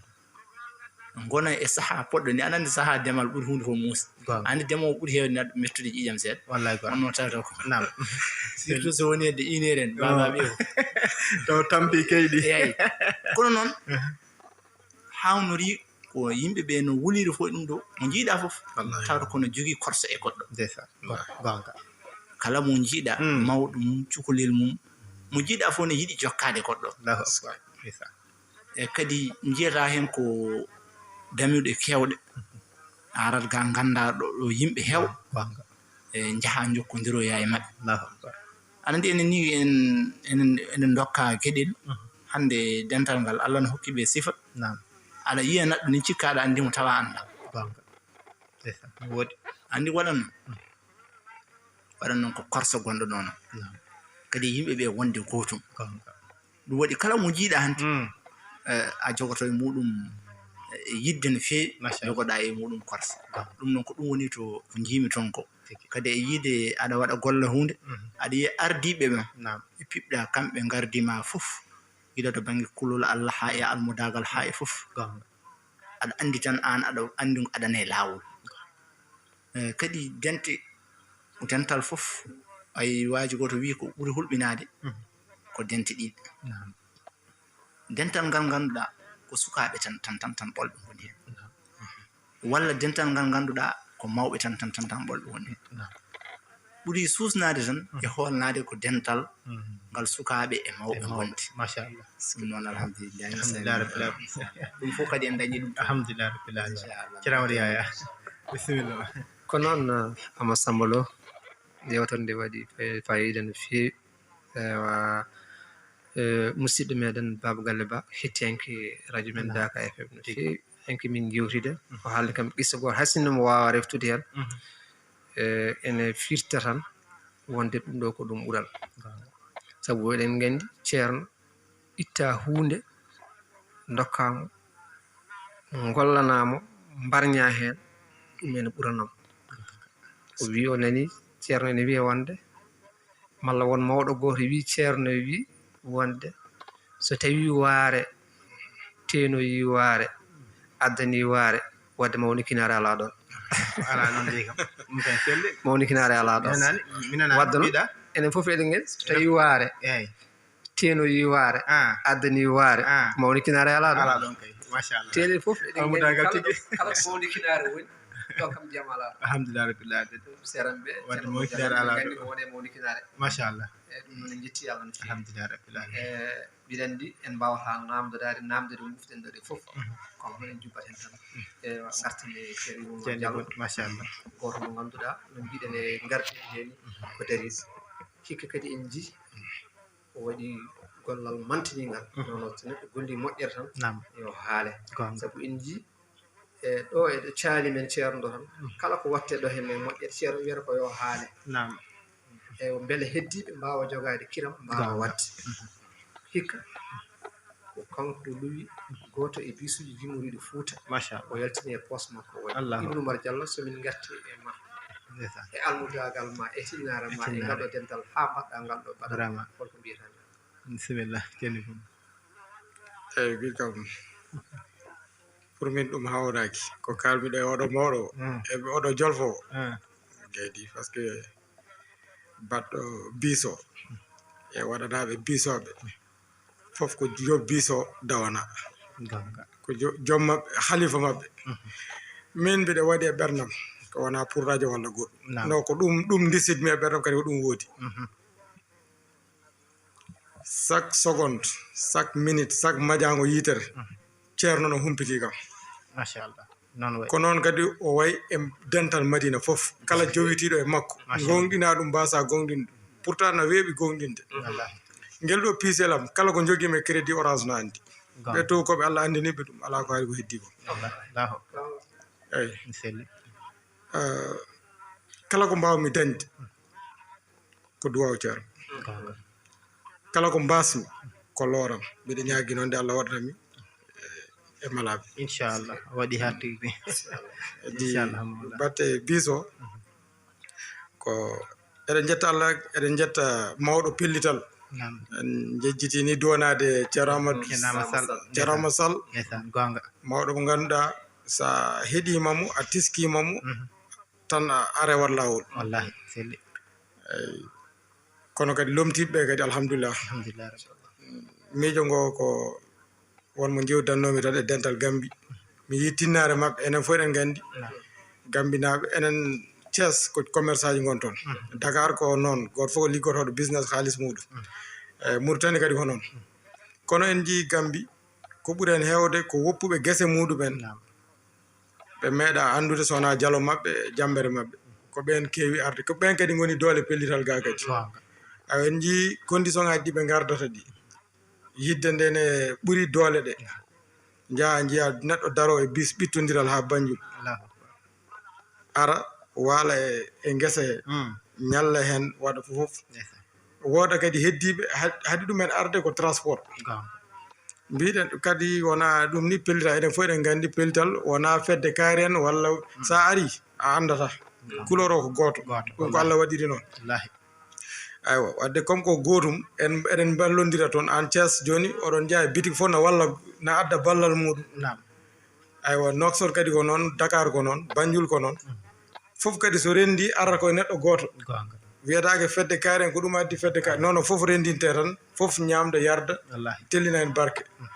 Ngona e sahaa poɗɗo ni. Aɗa anndi sahaa demal ɓuri huunde fof muusi. Goonga. Anndi demoowo ɓuri heewde neɗɗo mettude ƴiiƴam seeɗa. Wallaay goonga. Wonno tawata ko. Naam. Surtout so woni hedde une heure en, baabaaɓe o. To tampi kayɗi. Eyi. Kono noon, mhm, haawnori ko yimɓe ɓe no wuliri fof e ɗum ɗo, mo njiiɗaa fof, wallahi, tawata kono jogii korsa e goɗɗo. Ndeysaan. Goonga. Kala mo njiiɗaa, mm, mawɗo mum, cukalel mum, mo njiiɗaa fof ne yiɗi jokkaade goɗɗo. Allahu akbar. Ndeysaan. E kadi njiyataa heen ko damiiɗe keewɗe, a arat ga nganndaa ɗo, ɗo yimɓe heew. Goonga. E njaha njokkondiroya e maɓɓe. Allahu akbar. Aɗa anndi enen ni en, enen, enen ndokka geɗel. Mhm. Hannde dental ngal Allah no hokki ɓe sifa. Naam. Aɗa yiya neɗɗo ni cikka aɗa anndi mo tawa anndaa. Goonga. Ndeysaan. Woodi. Anndi waɗan noon. Mhm. Waɗan noon ko korsa gonɗo ɗoon. Naam. Kadi yimɓe ɓe wonde gootum. Goonga. Ɗum waɗi kala mo njiiɗaa hannde, mm, eh, a jogoto e muɗum, eh, yidde no feewi, machallah, jogoɗaa e muɗum korsa. Goonga. Ɗum noon ko ɗum woni to, ko njiimi toon ko. Tigi. Kadi e yiide aɗa waɗa golle huunde, mhm, aɗa yiya ardiiɓe ɓe, naam, ɓe piɓɗa kamɓe ngardii ma fof, gila to bannge kulol Allah haa e almudaagal haa e fof. Goonga. Aɗa anndi tan aan aɗa anndi aɗa e laawol. Eh, kadi dente, dental fof, ay waaji gooto wiyi ko ɓuri hulɓinaade, mhm, ko dente ɗiɗi. Naam. Dental ngal ngannduɗaa ko sukaaɓe tan, tan, tan, tan ɓolɓe ngoni heen. Naam. Walla dental ngal ngannduɗaa ko mawɓe tan, tan, tan, tan ɓolɓe ngoni heen. Naam. Ɓuri suusnaade tan, mhm, e hoolnaade ko dental, mhm, ngal sukaaɓe e mawɓe, e mawɓe ngonti. Machallah. Ɗum noon, alhamdulillah. Alhamdulillah rabbil alamin. Ɗum fof kadi en dañi ɗum. Alhamdulillah rabbil alamin. Inchallah. Ceerno Amadou Yaya. Bisimilla. Ko noon, Amadou Samba Lo, yewtere nde waɗi fa-, faayiida no feewi. Ewa, eh, musidɗo meɗen Baba Galle Ba, hettiyanke radio men, naam, Daka F M no, tigi, feewi. Hanki min jewtide, mhm, o haalni kam qissa goto, hay sinno mo wawa reftude hen. Mhm. Eh, ene firta tan wonde ɗum ɗo ko ɗum ɓural. Goonga. Sabu eɗen nganndi ceerno itta huunde, ndokka mo, ngollana mo, mbarña heen, ɗum ene ɓuranam. O wi o nani ceerno ene wiya wonde, malla won mawɗo gooto wi ceerno wi wonde, so tawi waare teenoyi waare, addani waare, wadde mawnikinaare alaa ɗoon. Alaa noon de kam. Ɗum tan selli. Mawnikinaare alaa ɗoon. Mi nanaani, mi nanaani. Wadde noon, mbiɗa, enen fof eɗen nganndi, so tawi waare, eey, teenoyi waare, ah, addani waare, ah, mawnikinaare alaa ɗoon. Alaa ɗoon kay, machallah. Te enen fof eɗen nganndi, almudaagal kala tigi, ɗo, kala ko mawnikinaare woni, ɗoon kam jam alaa ɗoon. Alhamdulillah rabbil alamin. Ɗum seeran ɓe, wadde mawnikinaare alaa ɗoon. Eɗen nganndi ko woni e mawnikinaare. Machallah. Eey, ɗum noon en njetti Allah no feewi. Alhamdulillah rabbil alamin. Eey, mbiɗa anndi en mbaawata naamndodaade, naamnde ɗo moften ɗo ɗe fof. Mhm. Kono noon en jubbat heen tan. Mhm. E ngarten e Ceerno Ibrahima Diallo. Machallah. Gooto mo ngannduɗaa, no mbiɗen e ngarten heen, mhm, ko dariiɗo. Hikka kadi en njii, o waɗi gollal mantiniingal. Mhm. Noon so neɗɗo golli moƴƴere tan, naam, yo haale. Goonga. Sabu en njii, E ɗo e ɗo caali men ceerno ɗo tan, kala ko watte ɗo he men moƴƴere, ceerno wiyata ko yo haale. Naam. E mbele heddiiɓe mbaawa jogaade kiram, mbaawa waɗde. Hikka, ko kanko luwi gooto e bisuuji yimoriiɗo Fuuta. Machallah. O yaltini e poos makko, o waɗi. Ibnu Umar Jallo, so min ngarti e ma, e almudaagal ma, e tinnaare ma, e ngal ɗo dental, haa mbaɗɗa ngal ɗo baɗal. Holko mbiyata? Bisimilla, ceerno Ibnu. Eyi, wi kam, pour min ɗum hawnaaki. Ko kaalmi ɗo e oɗo mawɗo, e oɗo jolfo. Gaydi, parce que baɗɗo biso e waɗanaaɓe bisooɓe, fof ko yo biso dawana. Ko jo-, joom maɓɓe, halifa maɓɓe. Min mbiɗa waɗi e ɓernam, ko wona pour radio walla goɗɗum. No, ko ɗum, ɗum ndisitmi e ɓernam, kadi ko ɗum woodi. Chaque seconde, chaque minute, chaque majaango yitere, ceerno no humpiti kam. Machallah. Noon wayi. Ko noon kadi o wayi e dental Madina fof. Kala jowitiiɗo e makko, goongɗinaa ɗum, mbaasaa goongɗinde ɗum. Pourtant na weeɓi goongɗinde. Ngel ɗo piisel am, kala ko njogii mi e crédit Orange no anndi. Ɓe towkooɓe, Allah anndini ɓe ɗum, alaa ko hari ko heddii ko. Allahu akbar. Eyi. Mi selli. Eh, kala ko mbaawmi dañde, ko duwaaw ceerno. Goonga. Kala ko mbaasmi, ko looram. Mbiɗa ñaagi noon de Allah waɗana mi, eh, e malaaɓe. Inchallah, waɗi haa tigi. Inchallah, Mawla. Batte biso, ko eɗen njetta Allah, eɗen njetta mawɗo pellital. Naam. En njejjiti ni duwanaade Ceerno Amadou. Ceerno Amadou Sall. Ceerno Amadou Sall. Ndeysaan, goonga. Mawɗo mo ngannduɗaa, so a heɗiima mo, a teskiima mo, tan a, a rewat laawol. Wallahi, selli. Eyi. Kono kadi lomtiiɓe ɓe kadi, alhamdulillah. Alhamdulillah. Miijo ngo ko won mo njeewtannoomi tan e dental Gambi. Mi yii tinnaare maɓɓe, enen fof eɗen nganndi. Naam. Gambinaaɓe, enen Thiès ko commerçant ji ngon toon. Dakar ko noon, gooto fof ko liggotooɗo business haalis muuɗum. Eyi, Mauritanie kadi ko noon. Kono en njii Gambi, ko ɓuri heen heewde ko woppuɓe gese muuɗum en. Naam. Ɓe meeɗaa anndude so wonaa jalo maɓɓe, jammbere maɓɓe. Ko ɓeen keewi arde. Ko ɓeen kadi ngoni doole pellital gaa kadi. Goonga. Awa, en njii condition ŋaaji ɗi ɓe ngardata ɗi. Yiɗde nde ne ɓuri doole ɗe. Njaha njiya neɗɗo daroo e bis ɓittondiral haa Banjul. Allahu akbar. Ara, waala e, e ngesa he. Mm. Ñalla heen, waɗa fof. Ndeysaan. Wooda kadi heddiiɓe, ha-, haɗi ɗumen arde ko transport. Goonga. Mbiɗen kadi wona ɗum ni pellita, eɗen fof eɗen nganndi pellital wona fedde kaari en walla so a ari a anndata. Goonga. Couleur o ko gooto. Gooto, ɗum ko wallahi. Allah waɗiri noon. Wallahi. Aywa, wadde comme ko gootum, en, eɗen mballondira toon. Aan Thiès jooni, oɗon njaha e bitik fof na walla, na adda ballal muuɗum. Naam. Aywa, Nouakchott kadi ko noon, Dakar ko noon, Banjul ko noon. Mm. Fof kadi so renndi, arata koye neɗɗo gooto. Goonga. Wiyetaake fedde kaari en, ko ɗum addi fedde kaari. Non, non, fof renndinte tan, fof ñaamda, yarda, wallahi. Tellina en barke. Mhm.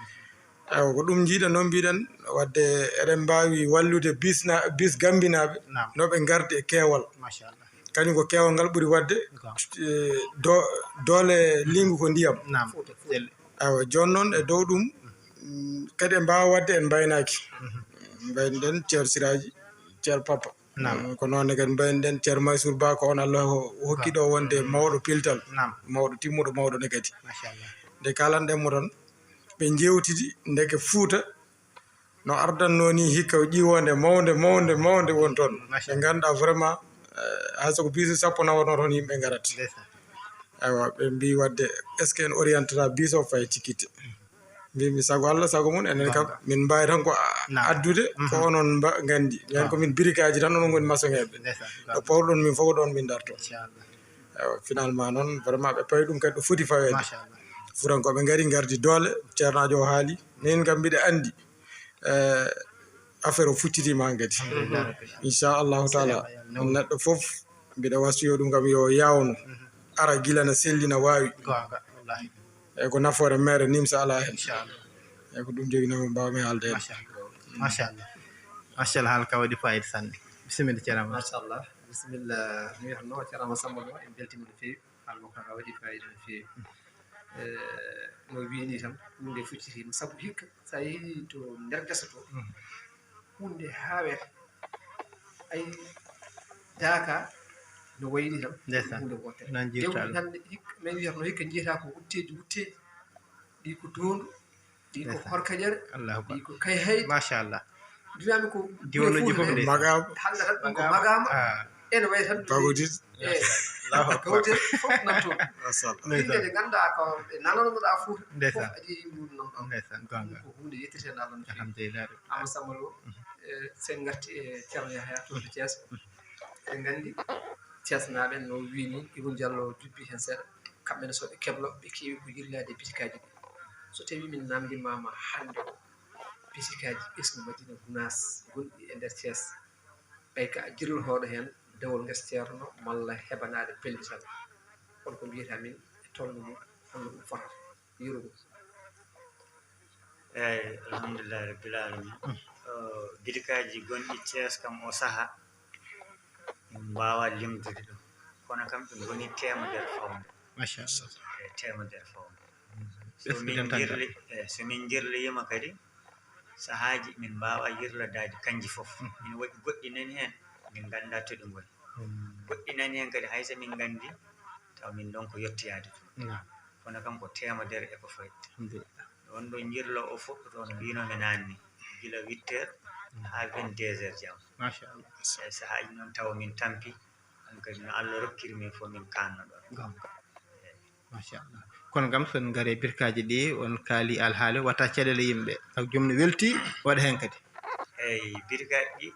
Aywa, ko ɗum njiiɗen noon, mbiɗen, wadde eɗen mbaawi wallude bisna-, bis gambinaaɓe, naam, no ɓe ngardi e keewal. Machallah. Kañum ko keewal ngal ɓuri waɗde, goonga, eh, do-, doole liingu ko ndiyam. Naam. Aywa, jooni noon e dow ɗum, mm, kadi en mbaawa waɗde en mbaynaaki. Mhm. Mbaynoɗen Ceerno Siraaji, Ceerno Papa. Naam. Mm, ko noon ne kadi mbaynoɗen Ceerno Mansour Ba, ko on Allah ho-, hokki ɗo wonde, mm, mawɗo piltal. Naam. Mawɗo timmuɗo, mawɗo ne kadi. Machallah. Nde kaalanɗen mo tan, ɓe njeewtidi ndeke Fuuta no ardannoo nii hikka, ƴiwonde mawnde, mawnde, mawnde woni toon. Machallah. Ɓe ngannduɗaa vraiment, eh, hay so ko bisu sappo nawatnoo toon, yimɓe ngarata. Ndeysaan. Aywa, ɓe mbii wadde, est-ce que en orientata biso faye tikkite? Mbimi sago Allah, sago mum, enen kam, goonga, min mbaawi tan ko a-, naam, addude, ko, mhm, onon mba-, nganndi. Minen, goonga, ko min birikaaji tan, onon ngoni masoŋeeɓe. Ndeysaan, goonga. Ɗo pawruɗon min fof ko ɗoon min dartoo. Inchallah. Aywa, finalement noon, vraiment, ɓe pawi ɗum kadi ɗo foti faweede. Machallah. Fuutankooɓe ngari, ngardi doole, ceernaajo o haali. Min kam mbiɗa anndi, eh, affaire o fuccitiima hankadi. Alhamdulillah. Inchallahu taala, neɗɗo fof mbiɗa wasiyo ɗum kam yo yawno, mhm, ara gila na selli na waawi. Goonga, wallahi. Eyi, ko nafoore meere nimsa alaa heen. Inchallah. Eyi, ko ɗum joginoomi mbaawmi haalde heen. Machallah. Machallah. Machallah, haala ka waɗi fayida sanne. Bisimilla, Ceerno Amadou. Machallah. Bisimilla. Mi wiyatno Ceerno Amadou Samba Ba, en mbeltiima no feewi. Haala makko ka waɗi fayida no feewi. Eh, no wiini tan, huunde fuccitiima. Sabu hikka, so a yehii to nder gesa to, mm, huunde haawete. Ay, daaka no wayri tan, ndeysaan, huunde wootere. Nan jiirta ɗum. Hannde hikka, min wiyatno hikka njiyataa ko wutteeji, wutteeji. Ɗi ko toondu, ɗi ko, ndeysaan, horkaƴere, Allahu akbar, ɗi ko kayhayɗi. Machallah. Mbiyami ko diwolloji fof nde. Magama. Hannde tan ɗum ko magama. Ah. Ene wayi tan bagodit. Eh, kawte fof nan toon. Mashallah. Yimɓe nde ngannduɗaa ko ɓe nananoɗaa fof. Ndeysaan. Fof aɗa yiyi ɗum noon ɗon. Ndeysaan, goonga. Ɗum ko huunde yettirteende Allah no feewi. Alhamdulillah. Amadou Samba Lo, eh, sen ngarti e Ceerno Yahya to Thiès. Eɗen nganndi Thiès naaɓe no wiini Ibou Diallo jubbi heen seeɗa. Kamɓe ne so ɓe keblo ɓe keewi ko yirlaade bitikaaji ɗi. So tawi min namndimaama hannde o bitikaaji ɓesngu Madina Gunaas gonɗi e nder Thiès. Ɓay ka a jirlotooɗo heen dewol ngesa ceerno malla heɓanaade pellital. Kono ko mbiyata min e tolno mum, holno ɗum fotata? Yeru ɗum. Eyyi, alhamdulillahi rabbil alamin. O, bitikaaji gonɗi Thiès kam o saha, min mbaawa limtude ɗum. Kono kam ɓe ngoni teemedere fawde. Machallah. E teemedere fawde. So min jirli, e, so min jirliima kadi, sahaaji min mbaawa yirladaade kanji fof. Mm. Ina waɗi goɗɗi nani heen, min nganndaa to ɗi ngoni. Mm. Goɗɗi nani heen kadi, hay so min nganndi, taw min ɗon ko yettoyaade toon. Naam. Kono kam ko teemedere e ko fawi. Alhamdulillah. Ɗon ɗo njirlo o fuɗɗotoo no mbiynomi naanni, gila huit heures haa vingt-deux heures jam. Machallah. E sahaaji noon tawa min tampi, ɗum kadi no Allah rokkiri min fof min kaanno ɗon. Goonga. Machallah. Kono kam so en ngari e bitikaaji ɗi, on kaali alhaali, wata caɗeele yimɓe. Taw joom ne welti, waɗa heen kadi. Eyyi, bitikaaji ɗi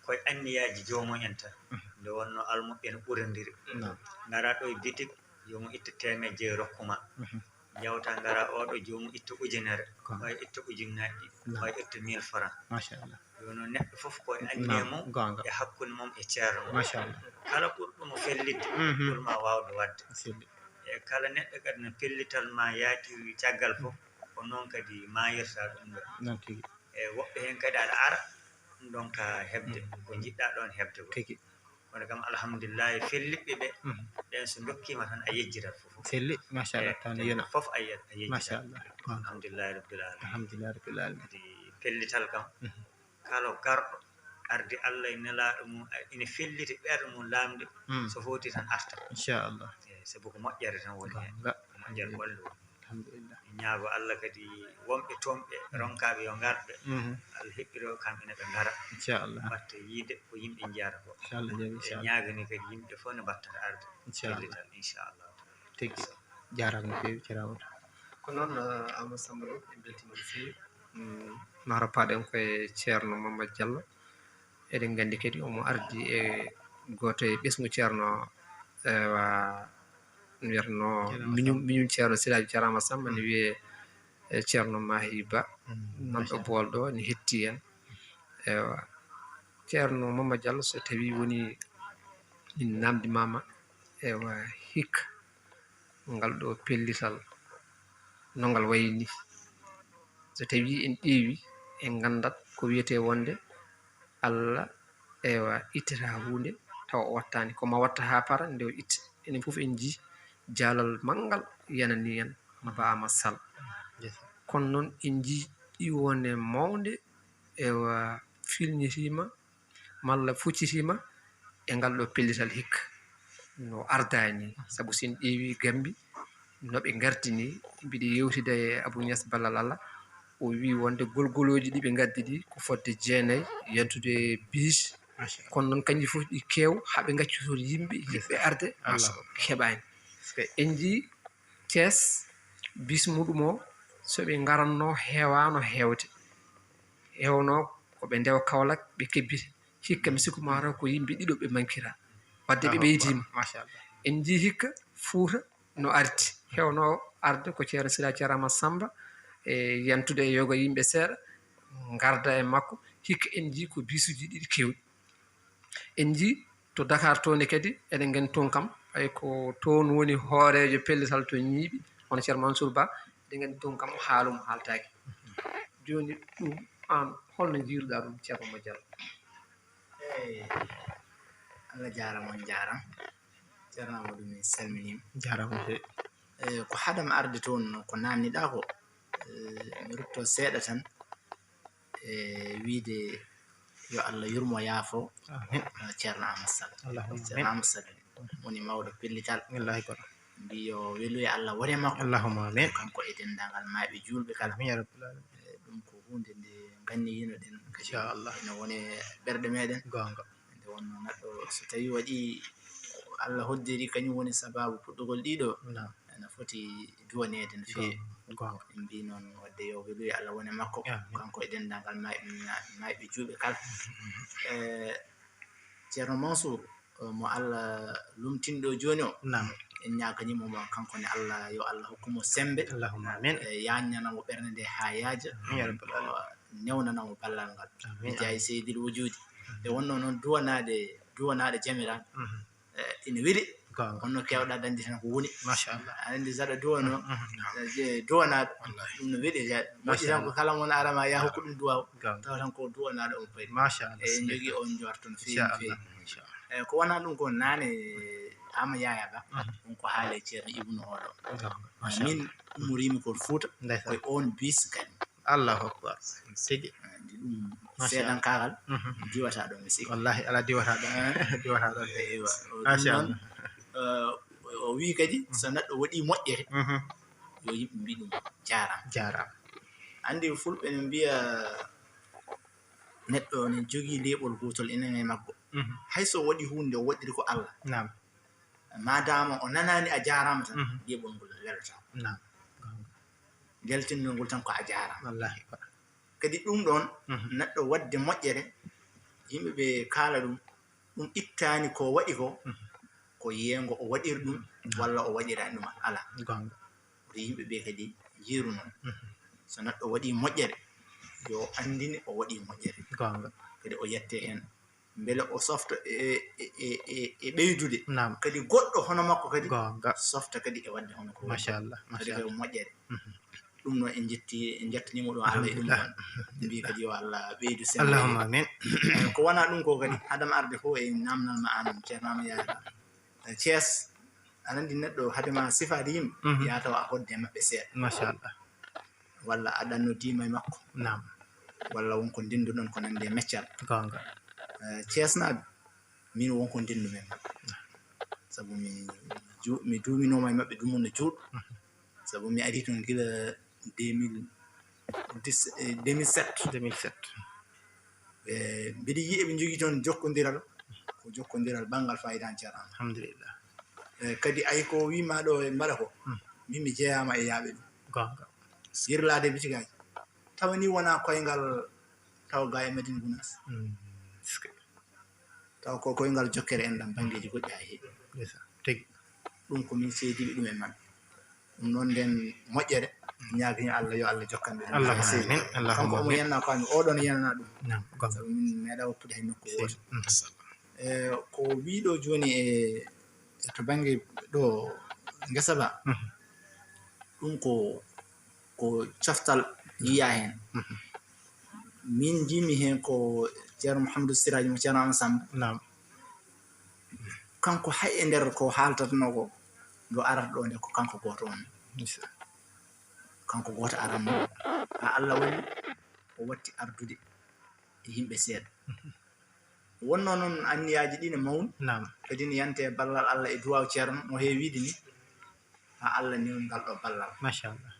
koye anniyaaji joomum en tan. Mhm. Nde wonnoo almuɓɓe no ɓurondiri. Naam. Ngara ɗo e bitik, joomum itta teemedde jeego rokku ma. Mhm. Yawta ngara oɗo joomum itta ujunere, goonga, oya itta ujunnaaji ɗiɗi, naam, oya itta mille francs. Machallah. Jooni noon neɗɗo fof ko e anniya, naam, mum, goonga, e hakkunde mum e ceerno mum. Machallah. Kala ɓurɗo mo fellitde, mhm, ɓur ma waawde waɗde. Selli. E kala neɗɗo kadi no pellital ma yaatiri caggal fof, ko noon kadi maayirta ɗum ɗo. Noon tigi. E woɓɓe heen kadi aɗa ara, ndonka heɓde, mhm, ko njiɗɗa ɗoon heɓde ko. Tigi. Kono kam, alhamdulillahi, fellitɓe ɓe, mhm, ɓen so ndokkiima tan, a yejjitat fof. Selli, machallah, eh, tan yona. Fof a ye-, a yejjitat. Machallah. Alhamdulillahi rabbil alamin. Alhamdulillahi rabbil alamin. Kadi pellital kam, mhm, kala garɗo ardi Allah e nelaaɗo mum, a-, ina felliti ɓerɗe mum laamde, mm, so foti tan arta. Inchallah. Eh, sabu ko moƴƴere tan woni heen. Goonga. Ko moƴƴere golle woni. Alhamdulillah. Mi ñaago Allah kadi wonɓe toon ɓe, mm, ronkaaɓe yo ngar ɓe. Mhm. Allah heɓɓiro kamɓe ne ɓe ngara. Inchallah. Mbatta yiide ko yimɓe njiyata ko. Inchallah, jaɓi, inchallah. Ñaagani kadi yimɓe fof ne mbattata arde. Inchallah. Pellital, inchallah. Tigi. Jaaraama no feewi, Ceerno Amadou. Ko noon, eh, Amadou Samba Lo, en mbeltiima no feewi. Mm, ma roppaɗen ko e Ceerno Mamadou Diallo. Eɗen nganndi kadi omo ardi e gooto e ɓesngu Ceerno, ewa, mbiyatno Ceerno miñum, Samba. Miñum Ceerno Siraaji Ceerno Amadou Samba, ne, mm, wiyee, eh, Ceerno Mahi Ba, mm, nanɗo, machallah, Bool ɗo, ne hetti en. Ewa, Ceerno Mamadou Diallo, so tawi woni min namdimaama, ewa, hikka ngal ɗo pellital, no ngal wayi ni. So tawi en ƴeewi, en nganndat ko wiyetee wonde Allah, ewa, ittata huunde tawa o wattaani. Ko ma watta haa para nde o itta. Enen fof en njii jaalal manngal yanani en, Ba Amat Sall. Kono noon en njii iwonde mawnde, ewa, filñitiima malla fuccitiima e ngal ɗo pellital hikka no ardaani. Sabu so en ƴeewi Gambi, no ɓe ngardini, mbiɗa yewtida e Abou Niass Ballal Allah, o wi wonde golgolooji ɗi ɓe ngaddi ɗi ko fodde jeenayi, yantude biis. Machallah. Kono noon kanji fof ɗi keew, haa ɓe ngacci toon yimɓe, yimɓe arde, Allah, keɓaani. En njii Thiès, biis muɗum o, so ɓe ngaratno, heewaano heewde. Heewno ko ɓe ndewa Kaolack, ɓe kebbita. Hikka mi sikku maa taw ko yimɓe ɗiɗo ɓe mankira. Wadde ɓe, Allahu Akbar, ɓeydiima. Machallah. En njii hikka Fuuta no arti. Heewno arde ko Ceerno Sira Ceerno Amat Samba, e yantude e yoga yimɓe seeɗa, ngarda e makko. Hikka en njii ko biisuuji ɗiɗi keewɗi. En njii to Dakar to ne kadi, eɗen nganndi toon kam, hay ko toon woni hooreejo pellital to ñiiɓi, hono Ceerno Mansour Ba, eɗen nganndi toon kam o haala mo haaltaaki. Jooni ɗum, aan, holno njiiruɗaa ɗum, Ceerno Mo Diallo? Eey, Allah jaaraama, on njaaraama. Ceerno Amadou, mi salminiima. Jaaraama no feewi. Eey, ko haɗam arde toon, ko naamniɗaa ko, eey, mi rutto seeɗa tan, e wiyde yo Allah yurmo, yaafo, amin, eh, Ceerno Amat Sall. Allahumma amin. Ceerno Amat Sall woni mawɗo pellital. Wallahi kono. Mbi yo welu e Allah wone makko. Allahumma amin. Kanko e denndaangal maaɓe juulɓe kala. Amin ya rabbal alamin. Eh, ɗum ko huunde nde ganni yino ɗen kadi. Inchallah. Ene woni ɓerɗe meɗen. Gonga. Nde wonno neɗɗo so tawi waɗi Allah hoddiri kañum woni sababu puɗɗugol ɗiɗo, ena foti duwaneede no feewi. Gonga. En mbi noon wadde yo weluye Allah wone makko, kanko e denndaangal mayɓe, mayɓe juuɓe kala. E Ceerno Mansour, mo Allah lumtinɗo jooni o, en ñaaganiima mo kanko ne Allah, yo Allah hokku mo semmbe. Allahumma amin. E yaajnana mo ɓernde nde haa yaaja. Amin ya rabbal alamin. Newnana mo ballal ngal. Amin. Jaayi seydil wujuudi. Nde wonno noon duwanaade, duwanaaɗo jamiraaɗo, e, ina weli. Gonga. Kono keewɗa dañde tan ko woni. Machallah. Aɗa anndi saɗa duwano, e, duwanaaɗo. Wallahi. Ɗum no weli. Moƴƴi tan ko kala mon arama ya hokku ɗum duwaw. Gonga. Tawa tan ko duwanaaɗo on payi. Machallah. E, en njogii on njorto no feewi, no feewi. Inchallah. Inchallah. E, ko wonaa ɗum ko naane, Ama Yaya Ba. Ɗum ko haale Ceerno Ibnu oɗo. Gonga. Machallah. Min ummoriimi ko Fuuta. Ndeysaan. Koye on bis kadi. Allahu akbar. Tigi. Anndi ɗum seeɗankaagal diwata ɗon mi sikki. Wallahi, ala diwata ɗon. Diwata ɗon. Eywa. Ɗum noon, o wii kadi, so neɗɗo waɗii moƴƴere, yo yimɓe mbii ɗum jaaraama. Jaaraama. Anndi fulɓe no mbiya, neɗɗo ne jogii leeɓol gootol enen e makko. Hay so waɗi huunde, o waɗiri ko Allah. Naam. Maadaama o nanaani a jaaraama tan, leeɓol ngol welotaako. Naam. Ngeltinɗo ngol tan ko a jaaraama. Wallahi. Kadi ɗum ɗoon, neɗɗo waɗde moƴƴere, yimɓe ɓe kaala ɗum, ɗum ittaani ko waɗi ko, ko yeengo o waɗiri ɗum, walla o waɗiraani ɗum, alaa. Gonga. Ko yimɓe ɓe kadi njiiru noon. So neɗɗo waɗi moƴƴere, yo o anndine o waɗi moƴƴere. Gonga. Kadi o yette heen. Mbele o softa e, e, e, e, e ɓeydude. Naam. Kadi goɗɗo hono makko kadi softa kadi e waɗde hono ko waɗi. Machallah, kadi ko moƴƴere. Ɗum noon en njetti, en njettaniima ɗum Allah e ɗum ɗon. Mbi kadi yo Allah ɓeydu semmbe. Allahumma amin. Eh, ko wonaa ɗum ko kadi, hadam arde fof e namnal ma an, Ceerno Ama Yaya. Eh, Thiès, aɗa anndi neɗɗo hadema sifaade yimɓe, yaa tawa a hodde maɓɓe seeɗa. Machallah. Walla aɗa noddiima e makko. Naam. Walla won ko ndennduɗon ko nande e meccal. Gonga. Eh, Ceesnaaɓe, min won ko ndenndumi e maɓɓe. Sabu mi ju-, mi duuminooma e maɓɓe dumunna juutɗo. Sabu mi ari toon gila deux mille dix, eh, deux mille sept. Deux mille sept. Eh, mbiɗa yi'i eɓe njogii toon jokkondiral, ko jokkondiral banngal faayidaani ceerno. Alhamdulillah. Eh, kadi ay ko wiima ɗo e mbaɗa ko, min mi jeyaama e yaaɓe ɗum. Gonga. Yirlaade bitigaaji. Tawa ni wonaa koyngal tawa ga e Madina Gunaas. Tawa ko koyngal jokkere en ɗam banngeeji goɗɗi haa heewi. Ndeysaan. Tigi. Ɗum ko min seediiɓe ɗum e maɓɓe. Ɗum noon nden moƴƴere, ñaagini Allah yo Allah jokkan ɓe ɗum. Allahumma amin. Allahumma amin. Kanko omo yenna ko amin, oɗon yenana ɗum. Naam, gonga. Sabu min meeɗa woppude hay nokku wooto. E, ko wiiɗo jooni e, e to bannge ɗo ngesa ba, ɗum ko, ko coftal yiya heen. Min njiimi heen ko Ceerno Mouhamadou Siraji mo Ceerno Amadou Samba. Naam. Kanko hay e nder ko haaltatnoo ko, nde o arata ɗo nde ko kanko gooto on. Kanko gooto aranno. Haa Allah waɗi o watti ardude e yimɓe seeɗa. Wonnoo noon anniyaaji ɗi ne mawni. Naam. Kadi ne yante ballal Allah e duwaaw Ceerno no heewi wiide ni. Haa Allah newni ngal ɗo ballal. Machallah.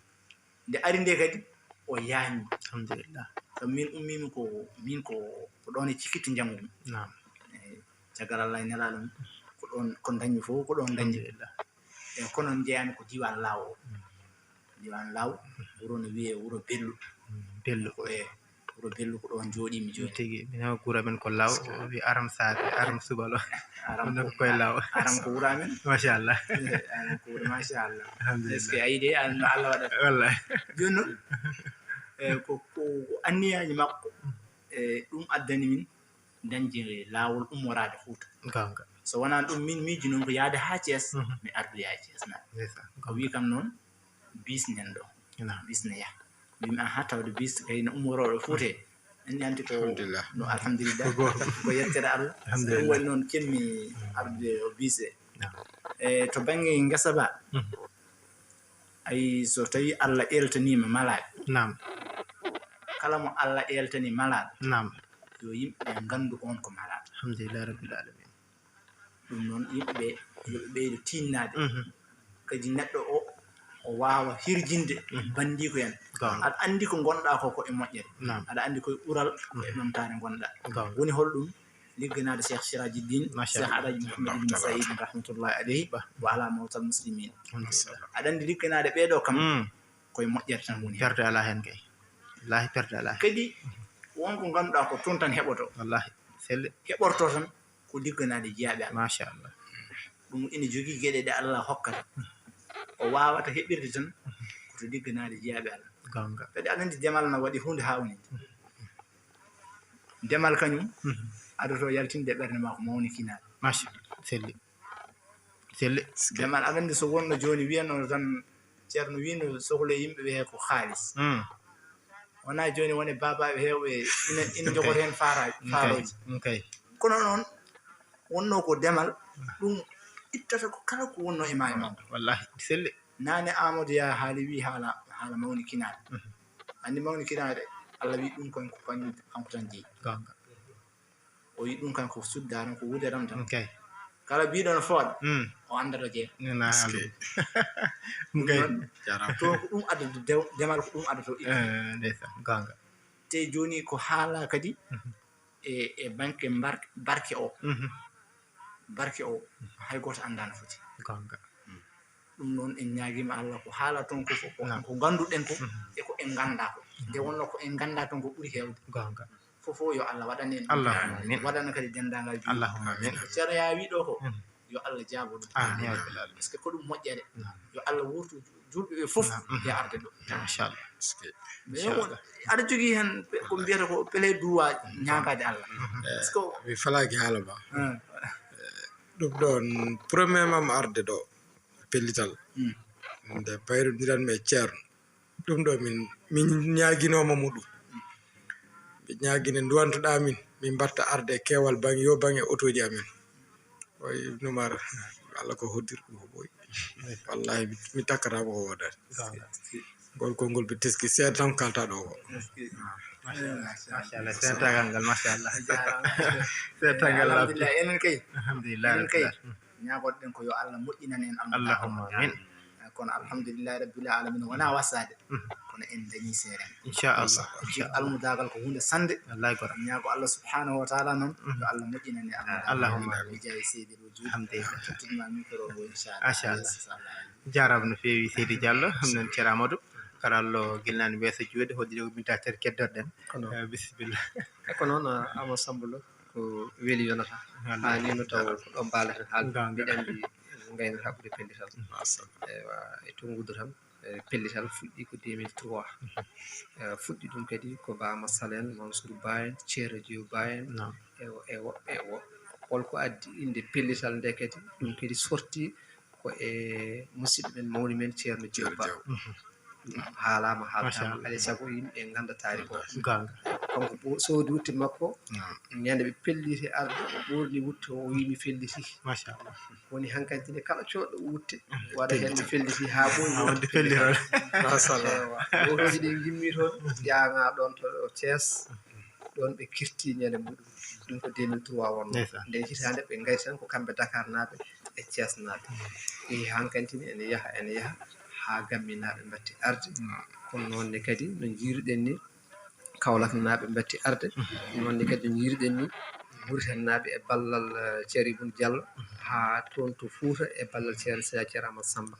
Nde ari nde kadi, o yaajni. Alhamdulillah. Sabu min ummiimi ko, min ko, ko ɗoon e Cikittu njanngumi. Naam. E caggal Allah e nelaaɗo mum, ko ɗoon, ko ndañmi fof, ko ɗoon ndañmi. Alhamdulillah. E kono njeyaami ko diiwaan Laaw o. Diiwaan Laaw, wuro no wiyee wuro Bello. Bello. Ko e wuro Bello ko ɗoon njooɗiimi jooni. Tigi, min o gura men ko Laaw, o wi Aram Saare, Aram Subalo. Aram ko, ko e Laaw. Aram ko wura men. Machallah. Aram ko wura, machallah. Alhamdulillah. Est-ce que a yiɗi an no Allah waɗata? Wallahi. Jooni noon, e, ko, ko, ko anniyaaji makko, e, ɗum addani min dañde laawol ummoraade Fuuta. Gonga. So wonaa ɗum, min miiji noon ko yahde haa Thiès, mi ardoya e Thiès na. Ndeysaan. O wii kam noon, bis nen ɗo. Naam. Bis ne yaha. Mbimi, aha, tawde bis kay no ummorooɗo Fuuta. En ñaanti ko alhamdulillah. No alhamdulillah. Ko gooto. Ko yettere Allah. Alhamdulillah. Ɗum waɗi noon kemmi ardude o bis e. Naam. E to bannge ngesa ba, ay so tawi Allah eltaniima malaaɗo. Naam. Kala mo Allah eltani malaaɗo. Naam. Yo yimɓe ɓe nganndu on ko malaaɗo. Alhamdulillah rabbil alamin. Ɗum noon, yimɓe ɓe, yo ɓe ɓeydo tiinnaade. Kadi neɗɗo o, o waawa hirjinde banndiiko en. Aɗa anndi ko ngonɗaa ko, ko e moƴƴere. Aɗa anndi ko e ɓural, ko e ɗomtaare ngonɗaa. Woni holɗum? Ligganaade Cheikh Sirajiddin, Cheikh Alaji Mouhamed Ibn Saïd, rahmatullahi alayhi, wa ala mawtal muslimin. Aɗa anndi ligganaade ɓee ɗoo kam, ko e moƴƴere tan woni. Perde alaa heen kay. Wallahi, perde alaa heen. Kadi won ko ngannduɗaa ko toon tan heɓoto. Wallahi, selle. Heɓorto tan ko ligganaade jiyaaɓe Allah. Machallah. Ɗum ina jogii geɗe ɗe Allah hokkata. O waawata heɓirde tan ko to ligganaade jiyaaɓe Allah. Goonga. Kadi aɗa anndi demal na waɗi huunde haa woni. Demal kañum adoto yaltinde ɓernde maa ko mawnikinaade. Machallah, selle. Selle. Demal aɗa anndi so wonno jooni wiyanno tan ceerno wiino sohla yimɓe ɓe ko haalis. Wona jooni wone baabaaɓe heewɓe ina, ina njogota heen faaraaji, faarooji. Kono noon wonno ko demal, ɗum ittata ko kala ko wonno e maa e makko. Wallahi, selle. Naane Amadou Yaya haali wi haala, haala mawnikinaade. Anndi mawnikinaade, Allah wi ɗum kon ko kañum, kanko tan jeyi. Goonga. O wi ɗum kan ko suddaran, ko wuderam tan. Kala biɗo no fooɗa, o anndata jeeya. Ɗum noon, to ko ɗum addata dew-, demal, ko ɗum addata itte. Ndeysan, goonga. Te jooni ko haala kadi e, e banke mbar-, barke o. Barke o, hay gooto anndaa no foti. Goonga. Ɗum noon, en ñaagiima Allah ko haala toon ko fof, ko, ko ngannduɗen ko, e ko en nganndaa ko. Nde wonno ko en nganndaa toon ko ɓuri heewde. Goonga. Fof fof yo Allah waɗan en. Allahumma amin. Waɗana kadi denndaangal juulɓe. Allahumma amin. Ceerno Yaya wi ɗo ko, yo Allah jaabo ɗum. Amin, ya rabbal alamin. Parce que ko ɗum moƴƴere. Yo Allah wurtu juulɓe ɓe fof, ya arde ɗo. Machallah. Mais on, aɗa jogii heen pe-, ko mbiyata ko pele duwa ñaagaade Allah. Parce que mi falaaki haala ma. Ɗum ɗoon, premier mam arde ɗo, pellital. Nde mbayrondiran mi e ceerno. Ɗum ɗo min, min ñaaginooma mo ɗum. Min ñaagine nduwantoɗaa min, min mbatta arde e keewal baŋ-, yo baŋ e otooji amen. Oy, Ibnu Umar, Allah ko hoddirɗo ko ɓooyi. Wallahi, mi, mi takkata mo o woodani. Ngol konngol ɓe teski seeɗa tan ko kalta ɗo ko. Machallah, machallah. Seeɗa tagal ngal, machallah. Seeɗa tagal laaɓti. Alhamdulillah, enen kay. Alhamdulillah, enen kay. Ñaagoɗen ko yo Allah moƴƴinan en Allah. Allahumma amin. Kono alhamdulillahi rabbil alamin, wona wasaade. Kono en dañi seeɗa. Inchallah. Almudaagal ko huunde sannde. Wallahi ko. Ñaago Allah subhanahu wa taala noon, yo Allah moƴƴinan en almudaagal. Allahumma amin. Bi jaahi Seydi Wujud. Alhamdulillah. Tottunma micro o, inchallah. Machallah. Jaaraama no feewi, Seydi Diallo, ɗum noon Ceerno Amadou. Karallo gilnaani weeso juuɗe, hoddii ko binta ter keddoɗen. Kono. Eh, bisimilla. E ko noon, Amadou Samba Lo, ko weli yonata. Wallahi. Haa ni no taw ko ɗo mbaaleten haalde. Mbiɗa anndi ngayno haɓude pellital. Machallah. Eywa, e tongude tan, e pellital fuɗɗi ko deux mille trois. Eh, fuɗɗi ɗum kadi ko Ba Massal en, Mansour Ba en, Ceerno Djiw Ba en. Naam. E wo-, e wo-, e wo-, holko addi innde pellital nde kadi? Ɗum kadi sorti ko e musidɗo men, mawni men, Ceerno Djiw Ba. Ceerno Djiw. Ɗum haalaama, haaltaama. Machallah. Alay sago yimɓe ngannda taariik o. Goonga. Kanko bo soodi wutte makko. Naam. Ñande ɓe pelliti arde, o ɓorni wutte o, o wi mi felliti. Machallah. Woni hankadi ne kala coɗɗo wutte, waɗa heen mi felliti haa ɓooyi, haa wonde felliti. Machallah. Eywa. Wotooji ɗi ngimmi toon, ƴaŋaa ɗoon to Thiès. Ɗoon ɓe kirti ñande muɗum. Ɗum ko deux mille trois wonno. Ndeysan. Nden hitaande ɓe ngayti tan ko kamɓe Dakar naaɓe e Thiès naaɓe. Yehi hankadi ne ene yaha, ene yaha haa Gambi naaɓe mbatti arde. Kono noon ne kadi no njiiruɗen ni, Kaolack naaɓe mbatti arde. Noon ne kadi no njiiruɗen ni, Mauritanie naaɓe e ballal, eh, Ceerno Ibn Diallo, haa toon to Fuuta e ballal Ceerno Seydi Ceerno Amadou Samba.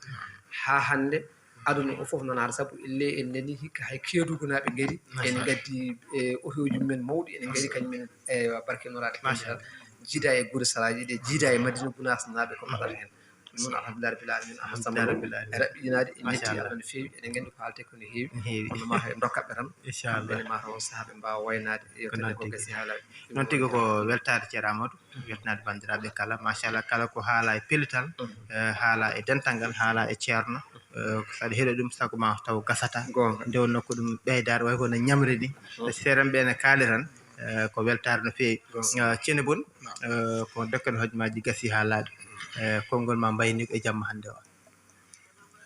Haa hannde, aduna o fof nanaata, sabu elle en nani hikka hay Keedugu naaɓe ngari, ene ngaddi, e, otooji mumen mawɗi, ene ngari kañum en, e, barke Nulaaɗo. Machallah. Jiida e Gure Saraaji ɗe, jiida e Madina Gunaas naaɓe ko mbaɗata heen. Ɗum noon, alhamdulillahi rabbil alamin, Amadou Samba Lo, e raɓɓiɗinaade, en njetti Allah no feewi, eɗen nganndi ko haalte ko no heewi. No heewi. Kono ma en ndokkat ɓe tan. Inchallah. Kamɓe ne ma taw sahaa ɓe mbaawa waynaade, e yeewtere nde ko gasi haalaaji. Noon tigi ko weltaade Ceerno Amadou. Weltanaade banndiraaɓe kala, machallah, kala ko haala e pellital, eh, haala e dental ngal, haala e ceerno. Eh, so aɗa heɗo ɗum, sago ma taw gasata. Goonga. Nde wonnoo ko ɗum ɓeydaare, way kono ñamri ni. Seeɗa ɓe ne kaali tan, eh, ko weltaare no feewi. Goonga. Eh, Ceerno Bun, eh, ko dokken hojmaaji gasi haalaaɗi. Eh, konngol ma mbayni ko e jamma hannde o.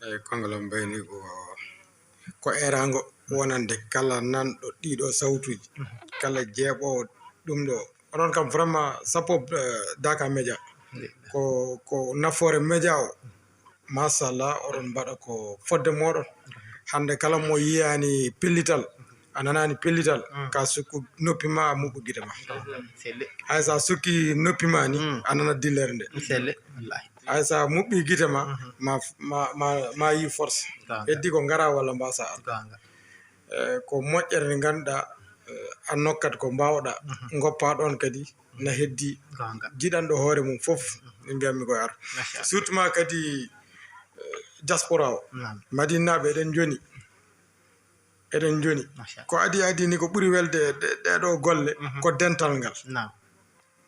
Eeyi, konngol am mbayni ko, ko eeraango wonande kala nanɗo ɗiɗo sawtuuji, kala jeeɓoowo ɗum ɗo. Onon kam vraiment, sappo, eh, Daka Média. Ko, ko nafoore média o. Machallah, oɗon mbaɗa ko fodde mooɗon. Hannde kala mo yiyaani pellital, a nanaani pellital, ka sukku noppi ma, a muɓɓu gite ma. Selli. Hay so a sukki noppi ma ni, a nana dillere nde. Selli, wallahi. Hay so a muɓɓi gite ma, ma, ma, ma, ma yi force. Goonga. Heddi ko ngara walla mbasa ar. Goonga. Eh, ko moƴƴere nde ngannduɗaa, eh, a nokkat ko mbaawɗaa, ngoppa ɗoon kadi na heddi. Goonga. Jiɗanɗo hoore mum fof, min mbiyatmi ko ar. Machallah. Surtout ma kadi, eh, diaspora o. Naam. Madinaaɓe eɗen njoni. Eɗen njoni. Machallah. Ko adi adi ni ko ɓuri welde e ɗe-, ɗeɗo golle, ko dental ngal. Naam.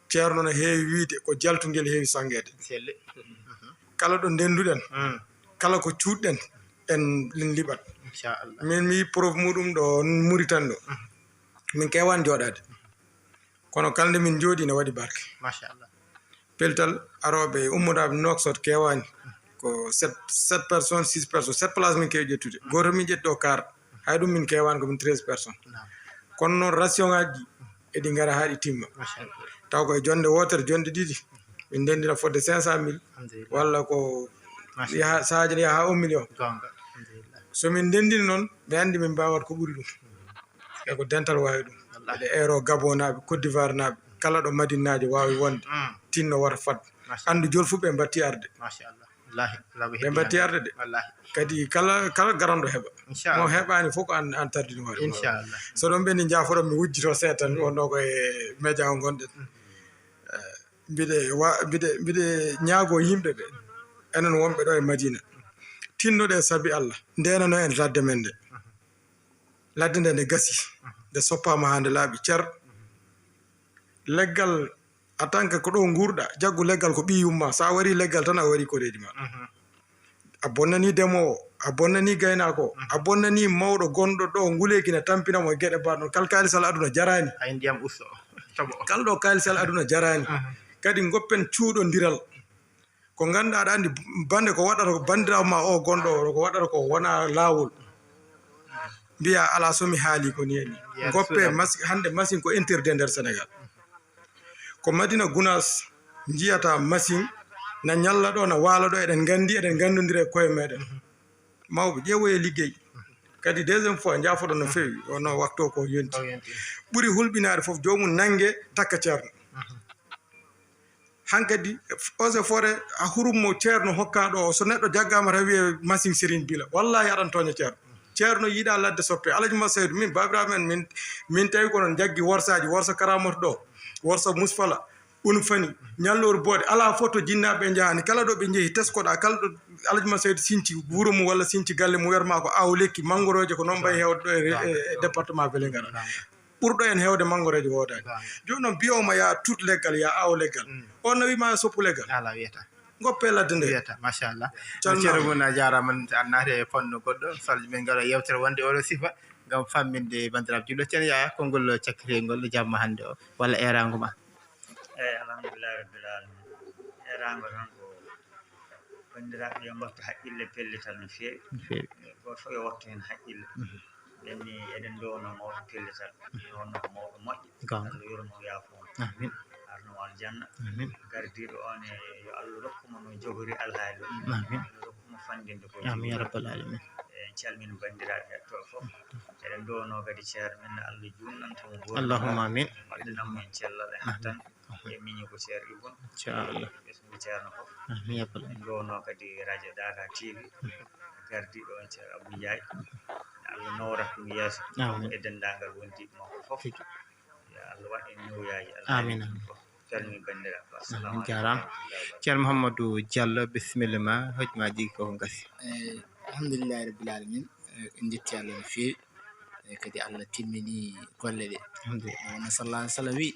Ceerno no heewi wiyde, ko jaltungel heewi sanngeede. Selli. Kala ɗo ndennduɗen, kala ko cuuɗɗen, en, en liɓat. Inchallah. Min mi yi preuve muɗum ɗo Mauritanie ɗo. Min keewaani jooɗaade. Kono kala nde min njooɗi ne waɗi barke. Machallah. Pellital arooɓe e ummoraaɓe Nouakchott keewaani. Ko sept, sept personnes, six personnes, sept places min keewi ƴettude. Gooto min ƴetti ɗo car. Hay ɗum min keewaani, ko min treize personnes. Naam. Kono noon ration ngaji ɗi eɗi ngara haa ɗi timma. Machallah. Taw koye jonde wootere, jonde ɗiɗi, min ndenndina fodde cinq cent mille. Alhamdulillah. Walla ko yaha, sahaaji ne yaha haa un million. Goonga. Alhamdulillah. So min ndenndini noon, ɓe anndi min mbaawat ko ɓuri ɗum. E ko dental waawi ɗum. Wallahi. Eɗe eero Gabon naaɓe, Côte d'Ivoire naaɓe, kala ɗo Madinaajo waawi wonde, tinno wata fad. Machallah. Anndu jol fof ɓe mbatti arde. Machallah. Wallahi, Law ɓe heddii mbatti heen. Arde de. Wallahi. Kadi kala, kala garanɗo heɓa. Inchallah. Mo heɓaani fof ko an, an tardini hoore. Inchallah. So ɗon ɓe ni njaafoɗon mi wujjito seeɗa tan, wonno ko e média o ngonɗen. Eh, mbiɗe wa-, mbiɗe, mbiɗe ñaago yimɓe ɓe, enen wonɓe ɗo e Madina, tinnoɗe sabi Allah, ndenano en ladde men nde. Ladde nde nde gasi, nde soppaama haa nde laaɓi cer. Leggal, en tant que ko ɗo nguurɗa, jaggu leggal ko ɓiy yumma. So a warii leggal tan, a warii koreeji ma. A bonnanii demoowo, a bonnanii gaynaako, a bonnanii mawɗo gonɗo ɗo nguleeki ne tampina mo e geɗe mbaɗ noon. Kal kaalisal aduna jaraani. Hay ndiyam usto, toɓo. Kal ɗo kaalisal aduna jaraani. Kadi ngoppen cuuɗondiral. Ko ngannduɗaa aɗa anndi bannde ko waɗata ko banndiraawo ma o gonɗo o, ko waɗata ko wona laawol. Mbiya alaa so mi haali ko ni e ni. Ngoppe masi-, hannde machine ko interdit e nder Sénégal. Ko Madina Gounass njiyata machine na ñalla ɗo, na waala ɗo, eɗen nganndi, eɗen nganndondira e koye meɗen. Mawɓe, ƴeewoye liggey. Kadi deuxième fois, njaafoɗon no feewi, wonno waktu o ko yonti. O yonti. Ɓuri hulɓinaade fof, joomum nannge takka ceerno. Hankadi, eaux et forêt, a hurum mo ceerno hokka ɗo, so neɗɗo jaggaama tan wiye machine Serigne Bila. Wallahi aɗan tooña ceerno. Ceerno yiɗa ladde soppe. Alaji Masaydu, min babiraɓe men, min, min tawi ko non jaggi worsaaji, worsa Karamoto ɗo, worsa Musfala, un fani, ñalloor boode, alaa fof to jinnaaɓe ɓe njahani. Kala ɗo ɓe njehi, teskoɗa, kala ɗo Alaji Masaydu sinci wuro mum walla sinci galle mum, wiyata ma ko awo lekki, manngorooje ko noon mbayi heewde ɗo e, e, e département Vélingara. Ɓurɗo en heewde manngoreejo woodaani. Jooni noon, mbiyooma yaa tut leggal, yaa aaw leggal. On no wiima yaa soppu leggal. Alaa, wiyata. Ngoppe ladde nde. Wiyata, machallah. Calminama. Ceerno Mum, a jaaraama, a naati e fannu goɗɗo. Salji men ngara yewtere wonde oɗo sifa, ngam famminde banndiraaɓe julɓe. Ceerno Yaya, konngol cakkitiingol jamma hannde o, walla eeraango ma? Eeyi, alhamdulillahi rabbil alamin. Eeraango tan ko banndiraaɓe yo mbattu haqqille pellital no feewi. No feewi. Gooto fof yo wattu heen haqqille. Nden ni eɗen ndownoo mawɗo pellital, wonno ko mawɗo moƴƴo. Goonga. Allah yurmo, yaafo mo. Amin. Arno mo aljanna. Amin. Gardiiɗo on e yo Allah rokku mo no jogori alhaali o. Amin. Allah rokku mo fanndinde ko jogori. Amin ya rabbal alamin. En calmini banndiraaɓe heɗotooɓe fof. Eɗen ndownoo kadi ceerno men, Allah juutnanta mo nguurndam. Allahumma amin. Waɗdanam mo en cellal e hattan. E miñi ko ceerno Ibun. Inchallah. Ɓesngu ceerno fof. Amin ya rabbal alamin. En ndownoo kadi radio Daga T V. Gardiiɗo on ceerno Abdou Ndiaye. Allah nawrat ɗum yeeso. Amin. E denndaangal wondiiɓe makko fof. Tigi. Yo Allah waɗ en newiyaaji. Amin, amin. Fof. Calmi banndiraaɓe. Amin, assalamu aleykum jaaraama. Wa rahmatullahi wa barakatuh. Ceerno Mouhamadou Diallo, bisimilla ma, hojmaaji ko ngasi. Eh, alhamdulillahi rabbil alamin. Eh, en njetti Allah no feewi. Eh, kadi Allah timmini golle ɗe. Alhamdulillah. Wonno sallallahu alaihi wasallam wi,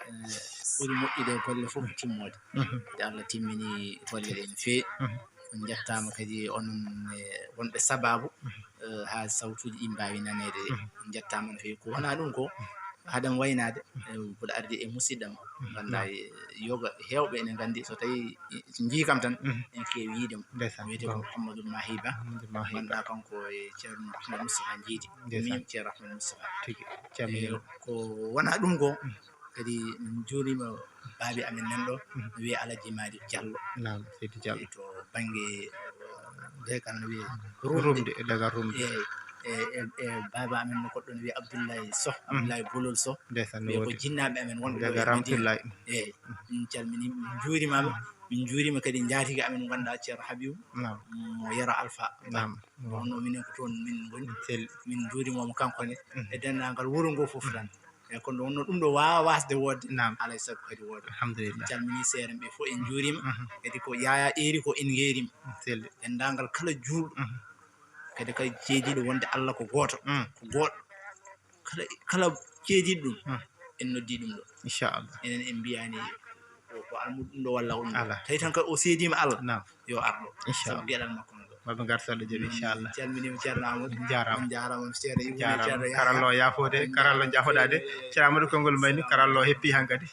eh, ɓuri moƴƴude e golle fof ko timmoode. Mhm. Kadi Allah timmini golle ɗe no feewi. Mhm. On njettaama kadi onon, eh, wonɓe sababu, eh, haa sawtuuji ɗi mbaawi naneede. Mhm. On njettaama no feewi. Ko wonaa ɗum ko, haɗen waynaade, eh, mboɗo ardi e musidɗam, ngannduɗaa, eh, yoga heewɓe ene nganndi, so tawi, eh, njii kam tan, en keewi yiide mo. Ndeysaan. Wiyetee ko Mouhamadou Mahiba. Mouhamadou Mahiba. Ngannduɗaa kanko e ceerno Ahmed Moustapha Njeedi. Ndeysaan. Min ceerno Ahmed Moustapha. Tigi. Ceerno. Eh, ko wonaa ɗum ko, kadi min njuuriima baabi amen nan ɗo, no wiyee Alaji Malick Diallo. Naam, Seydi Diallo. Eh, to bannge Deegal no wiyee Rumde. Rumde, e daga Rumde. Eeyi, e, e, e baaba amen no goɗɗo no wiyee Abdoulaye Soh, Abdoulaye Bolol Soh. Ndeysaan, no ɓe ko woodi. Jinnaaɓe amen wonɓe ɗo Daga e Madina. Ramatullahi. Eeyi, min calminii, min njuuriima ɓe. Min njuuriima kadi njaatige amen mo ngannduɗaa Ceerno Habibu. Naam. Mo Yero Alfa. Naam. Wonno minen ko toon min ngoni. Sel. Min njuuriima mo kanko ne. Mhm. E denndaangal wuro ngoo fof tan. Eeyi, kono wonno ɗum ɗo waawaa waasde woodde. Naam. Alaa e sago kadi wooda. Alhamdulillah. Calminii seeɗa ɓe fof, en njuuriima. Mhm. Kadi ko Yaya Eri ko en ngeeriima. Sel. Denndaangal kala juulɗo. Mhm. Kadi kala ceediiɗo wonde Allah ko gooto. Mm. Ko gooto. Kala, kala ceediiɗo ɗum, Mm. en noddii ɗum ɗo. Inchallah. Enen en mbiyaani ko, ko almuɗo ɗum ɗo walla on ɗo. Alaa. Tawi tan ko o seediima Allah, Naam. Yo ar ɗo. Inchallah. Sabu geɗal makko no ɗo. Maɓe ngar so Allah jaɓi, inchallah. Calminiima Ceerno Amadou. Jaaraama. On jaaraama, Ceerno Ibou, Jaaraama. Ceerno Yahya. Karallo yaafoode, karallo jaafoɗaade. Ceerno Amadou, konngol mayni, karallo heppi hankadi.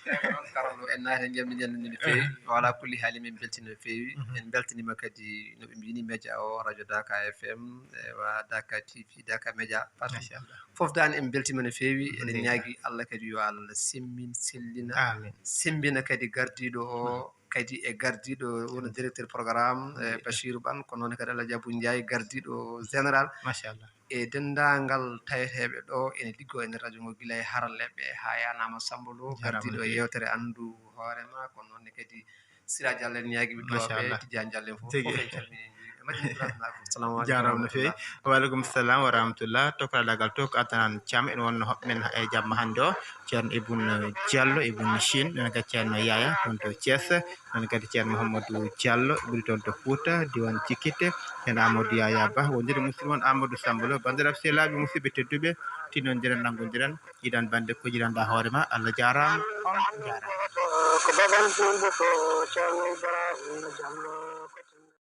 Karallo en naati en jam, min ñallude no feewi. Wala kulli haali, min mbelti no feewi. Mhm. En mbeltaniima kadi no ɓe mbiyini média o, radio Daka F M, ewa, Daka T V, Daka Média, partout. Machallah. Fof daan en mbeltiima no feewi. Eɗen Alhamdulillah. Ñaagi Allah kadi yo Allah semmbin, sellina, Amin. Semmbina kadi gardiiɗo o, kadi e gardiiɗo woni directeur programme, e Alhamdulillah. Bachirou Ban, ko noon kadi Alhaji Abou Ndiaye, gardiiɗo général. Machallah. E denndaangal taweteeɓe ɗo ene liggoo e nder radio ngo, gila e haralleeɓe haa yaanaama Samba Lo, Jaaraama gardiiɗo e jeyi. Yeewtere Anndu Hoore Ma, ko noon ne kadi Sira Diallo en ñaagi ɓe duwaaɓe, Machallah. Tidiane Diallo en fof, Tigi. Fof en calminii en njuuriima. Madina Ibrahima Nafo, salamu aleykum Jaaraama no feewi. Wa rahmatullah. Wa aleykum salam wa rahmatullah. To karallagal to ko Adnan Thiam, en wonno hoɓɓe men e jamma hannde o. Ceerno Ibn Diallo, Ibn Chine, ɗon kadi Ceerno Yaya, toon to Thiès, ɗon kadi Ceerno Mouhamadou Diallo, ɓuri toon to Fouta, diwan Cikite, heen Amadou Yaya Ba, wondude musidɗo mon Amadou Samba Lo, banndiraaɓe sehilaaɓe, musidɓe tedduɓe, tinondiren, nanngondiren, yiɗan bannde ko yiɗanɗaa hoore ma, Allah jaaraama, on jaaraama. Ko baban Jumbo ko Ceerno Ibrahima Diallo.